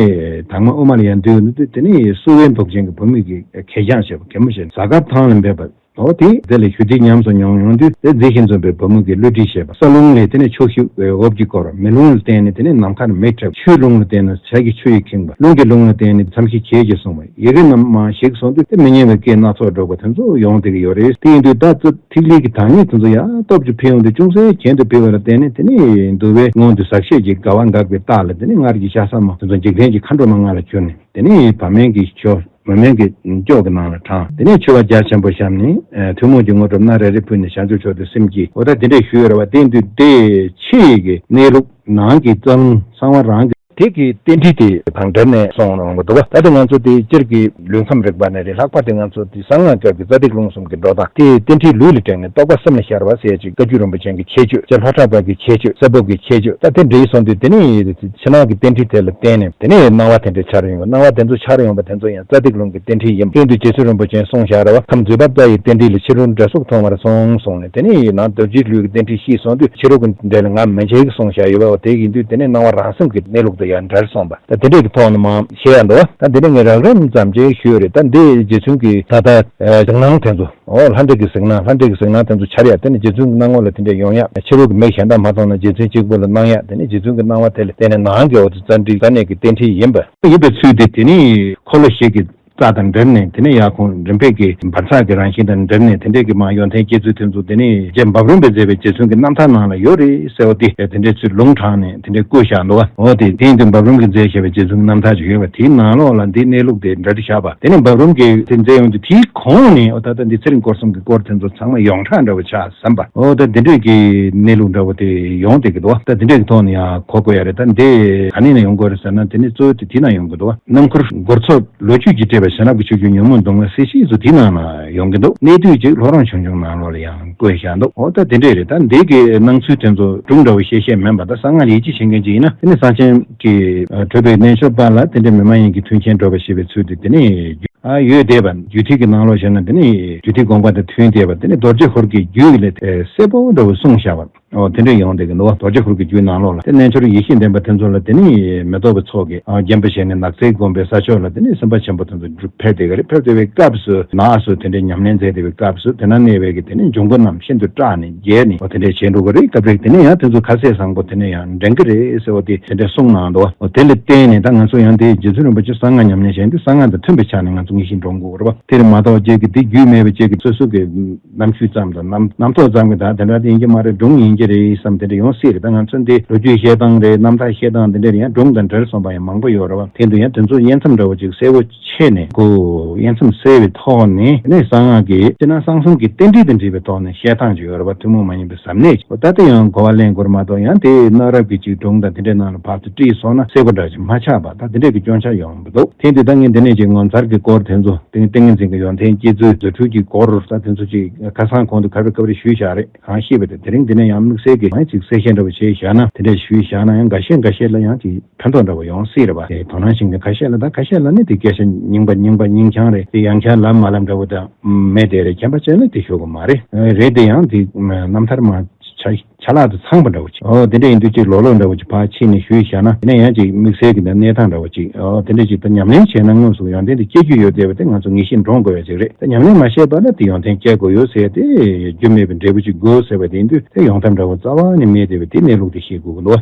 དྭངས་མ་དབུ་མར་ཡར་འདུས་ཡོང་དུས་དེ་ནས་བསུ་བའི་མདོག་ཅན་གྱི་བུ་མོ་གི་གད་རྒྱངས་བྱེད་པ་གད་མོ་བྱེད་གཟའ་སྐར་ཐང་ལ་འབེབས་པ། འོ་དེ་དེ་ལ་ཞུ་དེ་ཉམས་སུ་མྱོང་ཡོང་དུས་དེ་མཛེས་ཤིང་འཛུམ་པའི་བུ་མོ་གི་བློ་གྲོས་བཤད་པ། ས་རླུང་ལས་དེ་ནས་ཕྱོགས་བཞི་འོབས་ཀྱིས་བསྐོར་བ། མེ་རླུང་ལ་བརྟེན་ནས་དེ་ནས་ནམ་མཁར་མེ་འཁྲབ། ཆུའི་རླུང་ལ་བརྟེན་ནས་བྱ་ཡི་ཆུ་ཡིས་ཁེངས་པ། རླུང་གི་རླུང་ལ་བརྟེན་ནས་མཚམས་ཤིང་གྱེས་ཀྱིས་བཟུང་བ། ཡི་གེ་རྣམས་མར་ཞིག་སོང་དུས་དེ་མི་སྙན་པའི་སྐད་སྣ་ཚོགས་སྒྲོག་པ་དེ་ཚོ་ཡོང་བསྡད་ཀྱི་ཡོད་རེད། དེ་ཡིན་དུས་ད་ཐིག་ལེ་གི་དྭངས་སྙིགས་དེ་ཚོ་ཡར་སྟོབས་ཀྱིས་འཕེལ་ཡོང་དུས་ཅུང་ཟད་གྱེན་དུ་འཕེལ་བ་ལ་བརྟེན་ནས་དེ་ནས་འདུལ་བའི་སྔོན་དུ་ཟག་བཅས་ཀྱི་དགའ་བ་འགགས་པའི་རྟགས་ལ་དེ་ནས་སྔར་གྱི་ཤ་ཟ་མོ་དེ་ཚོ་འཇིག་རྟེན་གྱི་མཁའ་འགྲོ་མ་ལྔ་ལ་གྱུར་ནས། དེ་ནས་བ་མེན་གྱི་ཆོས་མ་མེན་གྱི་སྐྱོགས་ཀྱི་ནང་ལ་དྲངས། དེ་ནས་མཆོད་པ་རྒྱ་ཆེན་པོ་བཤམས་ནས་ཐུན་མོང་གི་དངོས་གྲུབ་སྣ་རེ་རེ་ཕུལ་ནས་བྱང་ཆུབ་མཆོག་ཏུ་སེམས་བསྐྱེད། འོ་ད་དེ་འདྲས་ཞུས་ཡོད་རེད་བ། དེ་དུས་དེ་ཕྱི་ཡི་གི་གནས་ལུགས་ནང་གི་རྩ་རླུང་གསང་བ་རང་གི་དེ་གི་རྟེན་འབྲེལ་དེ་དང་འབྲེལ་ནས་སོང་རུང་གི་འདུག་བ། ད་དེ་ང་ཚོ་དེ་སྤྱིར་གྱི་ལུས་ཁམས་རིག་པ་ནས་རེད། ལྷག་པར་དེ་ང་ཚོ་དེ་གསང་སྔགས་སྐབས་ཀྱི་རྩ་ཐིག་རླུང་གསུམ་གྱི་འགྲོ་སྟངས་དེ་རྟེན་འབྲེལ་ལུས་ལ་དྲངས་ནས་རྟོགས་པ་སེམས་ལ་ཤར་བ་ཟེར་ཅིག་བཀའ་བརྒྱུད་རིན་པོ་ཆེ་གི་ཁྱད་ཆོས། སྤྱིར་ལྷོ་བྲག་པ་གི་ཁྱད་ཆོས། ས་བབ་ཀྱི་ཁྱད་ཆོས། ད་དེ་འདྲ་ཡིན་སོང་དུས་དེ་ནི་ཕྱི་ནང་གི་རྟེན་འབྲེལ་དེ་ལ་བརྟེན་ནས་དེ་ནས་སྣང་བ་དེ་འདྲ་འཆར་ཡོང་བ། སྣང་བ་དེ་ཚོ་འཆར་ཡོང་བ་དེ་ཚོ་ཡང་རྩ་ཐིག་རླུང་གི་རྟེན་འབྲེལ་ཡིན་པ་སྟོན་དུས་རྗེ་བཙུན་རིན་པོ་ཆེས་གསུངས་བཞག་རེད་བ། ཁམས་འཛོལ་བ་རྩ་ཡི་རྟེན་འབྲེལ་ལས། ཕྱི་རོལ་འབྲས་སོགས་མཐོང་བར་གསུངས་གསུངས་ནས། དེ་ནས་ཡིན་ན་རྡོ་རྗེའི་ལུས་ཀྱི་རྟེན་འབྲེལ་ཤེས་སོང་དུས་ཕྱི་རོལ་གྱི་འབྲེལ་ལ་ང་མི་འཇལ་གྱི་གསུངས་བཞག་ཡོད་པ། དེ་ཡིན་དུས་དེ་ནས་སྣང་བ་རང་སེམས་ཀྱི་གནས་ལུགས་དང་ཡང་འབྲེལ་སོང་བ། ད་དེ་འདྲས་ཀྱི་ཐོག་ནས་མར་བཤད་ཡ་འདུག་ད་འདི་ནས་ངས་རགས་རིམ་ཙམ་ཅིག་ཞུས་རེད། ད་འདི་རྗེ་བཙུན་གྱི་ད་ལྟ་གཟིགས་སྣང་དེ་ཚོ། ཨོ་ལྷ་འདྲེ་གི་གཟིགས་སྣང་། ལྷ་འདྲེ་གི་གཟིགས་སྣང་དེ་ཚོ་འཆར་ཡ། དེ་ནི་རྗེ་བཙུན་གྱི་སྣང་ངོ་ལ་དེ་འདྲས་ཡོང་ཡ། ཕྱི་རོལ་གྱི་མི་གཞན་དག་མ་མཐོང་ན་རྗེ་བཙུན་གཅིག་པུ་ལ་སྣང་ཡ། དེ་ནི་རྗེ་བཙུན་གྱི་སྣང་བ་དེ་ལ་བརྟེན་ནས་ནང་གི་འོ་ཚོ་རྩ་འདྲི་རྩ་གནས་ཀྱི་རྟེན་འབྲེལ་ཡིན་པ། ཡིན་པའི་ཚུལ་དེ་དེ་ནི་འཁོར་ལོ་བཞི་གི་རྩ་དང་འབྲེལ་ནས་དེ་ནས་ཡར་ཁོང་རིམ་པས་ཀྱི་འབར་འཛག་གི་རང་བཞིན་དང་འབྲེལ་ནས་དེ་འདྲས་ཀྱི་མར་ཡོན་ཏན་སྐྱེ་ཚུལ་དེ་ཚོ་དེ་ནས་རྗེ་འབབ་རོམ་པས་མཛད་པའི་རྗེ་བཙུན་གྱི་རྣམ་ཐར་ནང་ལ་ཡོད་རེད་ཟེར་བ་དེ་དེ་འདྲས་ཚུལ་ལུང་དྲངས་ནས་དེ་འདྲས་བཀོད་བཞག་འདུག་བ། འོ་དེ་དེ་ཡིན་དུས་འབབ་རོམ་གྱིས་མཛད་བཞག་པའི་རྗེ་བཙུན་གྱི་རྣམ་ཐར་ཅིག་ཡོད་པ། དེའི་ནང་ལོགས་ལ་འདིའི་གནས་ལུགས་དེ་འདྲ་འདྲ་བཞག་པ། དེ་ནས་འབབ་རོམ་གྱིས་དེ་མཛད་ཡོང་དུས་དེའི་གོང་ནས་འོ་ད་ལྟ་འདི་ཚེ་རིང་སྐོར་གསུམ་གྱི་སྐོར་དེ་ཚོ་ཚང་མ་ཡོངས་གྲགས་འདྲ་བོ་ཆགས་བསམ་པ། འོ་ད་འདི་འདྲས་ཀྱི་གནས་ལུགས་འདྲ་བོ་དེ་ཡོང་བསྡད་ཀྱི་འདུག་བ། ད་འདི་འདྲས་ཀྱི་ཐོག་ནས་ཡང་གོ་དགོས་ཡ་རེད། ད་འདི་ག་ནས་ནས་ཡོང་དགོས་རེད་ཟེར་ན་དེ་ནི་གཙོ་བོ་དེ་དེ་ན་ཡོང་གི་འདུག་བ། རྣམ་མཁར་སྒོར་ཚོགས་ལོ་རྒྱུས་ཀྱིས་སྤྲས་པའི་བྱིན་རླབས་ཀྱི་ཆུ་རྒྱུན་ཉོན་མོངས་གདུང་བའི་སྲིད་ཞིའི་ཚུལ་དེའི་ནང་ན་ཡོང་གི་འདུག་གནས་དུས་ཅིག་ལྷོ་རོང་ཆུང་ཆུང་ནང་ལོགས་ལ་ཡང་བཀོད་བཞག་འདུག་འོ་ད་དེ་འདྲས་རེད། ད་འདི་གི་སྣང་ཚུལ་དེ་ཚོ་སྒྲུང་འདྲ་བོ་བཤད་བཤད་མིན་པ། ད་གསང་སྔགས་ལས་ཀྱི་བྱེད་མཁན་ཅིག་ཡིན་ན་དེ་ནི་གསང་ཆེན་གྱི་གྲུབ་པའི་རྣལ་འབྱོར་པ་ལ་དེ་འདྲའི་མི་མ་ཡིན་གྱི་མཐུན་རྐྱེན་སྒྲོག་པ་ཞེས་པའི་ཚུལ་དུ་དེ་ནི་ཨ་ཡོད་བསྡད་པ། རྒྱུད་ཐིག་གི་ནང་ལོགས་བཤད་ན་དེ་ནི་རྒྱུད་ཐིག་དགོངས་པ་དང་མཐུན་བསྡད་པ། དེ་ནི་རྡོ་རྗེ་ཧོར་གྱི་རྒྱུད་ལས་གསལ་པོ་འདྲ་བོ་གསུངས་བཞག་པ། འོ་དེ་འདྲ་ཡོང་བསྡད་ཀྱི་འདུག་དོལ་རྒྱལ་ཧོར་གྱི་རྒྱུད་ནང་ལོགས་ལ་དེ་རྣལ་འབྱོར་ཡེ་ཤེས་ལྡན་པ་དེ་ཚོ་ལ་དེ་ནི་མེ་ཏོག་གི་ཚོགས་ཀྱིས་བརྒྱན་པ་བྱས་ནས་ནགས་ཚལ་དགོན་པའི་ས་ཕྱོགས་ལ་དེ་ནི་སེམས་དཔའ་ཆེན་པོ་དེ་ཚོ་འགྲུབ་ཕེབས་བསྡད་ཀྱི་རེད། ཕེབས་བསྡད་པའི་སྐབས་སུ་ནགས་སུ་དེ་འདྲའི་ཉམས་ལེན་མཛད་བསྡད་པའི་སྐབས་སུ་དེ་ན་གནས་པའི་གི་དེ་ནི་འབྱུང་པོ་རྣམས་ཤིན་ཏུ་སྐྲག་ནས་བརྒྱལ་ནས་འོ་དེ་འདྲའི་བྱས་འགྲོ་གི་རེད། སྐབས་རེ་དེ་ནི་ཡང་དེ་ཚོ་ཁ་ཟས་བཟང་པོ་དེ་ནི་ཡང་འདྲེན་གི་རེད་ཟེར་བ་དེ་དེ་འདྲའི་གསུངས་གནང་འདུག་འོ་དེ་ལ་བརྟེན་ནས་ད་ང་ཚོ་ཡང་དེ་རྗེ་བཙུན་རིན་པོ་ཆེ་གསང་སྔགས་ཉམས་ལེན་བྱས་ཏེ་གསང་སྔགས་དང་མཐུན་པའི་ཆ་ནས་ང་ཚོ་ངེས་ཤེས་འདྲོངས་དགོས་རེད་པ། དེར་མ་གཏོགས་ཅིག་གི་དེ་རྒྱུས་མེད་པའི་ཅིག་གི་སོ་སོ་གི་རྣམ་དཔྱོད་ཙམ་དང་རྣམ་རྣམ་རྟོག་ཙམ་གྱིས་ད་དེ་འདྲ་དེ་ཡིན་གྱི་མ་རེད། སྒྲུང་ཡིན་གྱི་རེད་བསམ་དེ་འདྲ་ཡོང་སྲིད་རེད། ད་ང་ཚོ་འདི་ལོ་རྒྱུས་བཤད་སྟངས་རེད། རྣམ་ཐར་བཤད་སྟངས་དེ་འདྲ་རེད། ཡང་སྒྲུང་དང་འབྲེལ་སོང་པ་ཡང་མང་པོ་ཡོད་རེད་བ། དེ་འདུག་ཡང་དེ་ཚོ་དབྱེ་མཚམས་འདྲ་བོ་ཅིག་གསལ་པོ་ཕྱེ་ནས་གོ། དབྱེ་མཚམས་གསལ་བའི་ཐོག་ནས་དེ་ནས་གསང་སྔགས་ཀྱི་སྤྱིར་ན་གསང་གསུམ་གྱི་རྟེན་འབྲེལ་དང་འབྲེལ་བའི་ཐོག་ནས་བཤད་སྟངས་ཅིག་ཡོད་རེད་བ། ཐུན་མོང་མ་ཡིན་པའི་ཟབ་གནད་ཅིག་ད་ལྟ་ཡང་གོ་བ་ལེན་དགོས་རེད་མ་གཏོགས་ཡང་དེ་གནའ་རབས་ཀྱི་ཅིག་སྒྲུང་དང་དེ་འདྲའི་ནང་ལ་ཕར་ཚུར་དཀྲིས་སོང་ན་གསལ་པོ་འདྲ་ཅིག་མ་ཆགས་པ་ད་དེ་འདྲའི་གི་སྐྱོན་ཆ་ཡོང་གི་འདུག་དེ་དུས་ད་ངས་འདི་ནས་ཅིག་ངོ་མཚར་གྱི་སྐོར་དེ་ཚོ་ཏིང་ཏིང་ངེ་འཛིན་གྱི་ཡོན་ཏན་སྐྱེ་ཚུལ་རྫུ་འཕྲུལ་གྱི་སྐོར་ད་དེ་ཚོ་ཅིག་ཁ་སང་གོང་དུ་ག་རེ་ག་རེ་ཞུས་བཞག་རེད། གང་ཤེས་པ་དེ་དེ་རིང་འདི་ནས་ཡང་དམིགས་བསལ་གྱི་ཡང་ཅིག་གསལ་བཤད་འདྲ་བོ་བྱས་བཞག་ན་དེ་འདྲ་ཞུས་བཞག་ན་ཡང་འགའ་ཤས་འགའ་ཤས་ལ་ཡང་ཅིག་ཕན་ཐོགས་འདྲ་བོ་ཡོང་སྲིད་རེད་བ། དེ་དོ་སྣང་ཤིང་གི་ཁ་ཤས་ལ་ད་ཁ་ཤས་ལ་ནི་དེ་སྐད་ཆ་རྙིང་པ་རྙིང་པ་རྙིང་རྐྱང་རེད། དེ་ཡང་བསྐྱར་ལབ་མ་ལབ་འདྲ་བོ་དང་མེད་དེ་རེད། མཁྱེན་པ་ཅན་ལ་དེ་ཞུ་གི་མ་རེད། རེད་དེ་ཡང་དེ་རྣམ་ཐར་མ་ཆ་ཆ་ལག་དང་ཚང་པ་འདྲ་བོ་ཅིག་འོ་དེ་འདྲ་ཡིན་དུས་ཅིག་ལོག་ལོག་འདྲ་བོ་ཅིག་ཕར་ཕྱིན་ནས་ཞུས་བཞག་ན་དེ་ནས་ཡང་ཅིག་དམིགས་བསལ་གྱི་གནས་སྟངས་འདྲ་བོ་ཅིག་འོ་དེ་འདྲ་ཅིག་ད་ཉམས་ལེན་བྱས་ན་དངོས་སུ་ཡོན་ཏན་དེ་སྐྱེ་རྒྱུ་ཡོད་བསྡད་པ་དེ་ང་ཚོ་ངེས་ཤེས་འདྲོངས་དགོས་ཡ་ཅིག་རེད། ད་ཉམས་ལེན་མ་བྱས་པ་ན་དེ་ཡོན་ཏན་སྐྱེ་དགོས་ཡོད་ཟེར་ཏེ་རྒྱུ་མེད་པའི་འབྲས་བུ་ཅིག་དགོས་ཟེར་བ་དེ་ཡིན་དུས་དེ་ཡོང་ཐབས་འདྲ་བོ་རྩ་བ་ནས་མེད་བསྡད་པའི་དེ་གནས་ལུགས་དེ་ཤེས་དགོས་ཀྱི་འདུག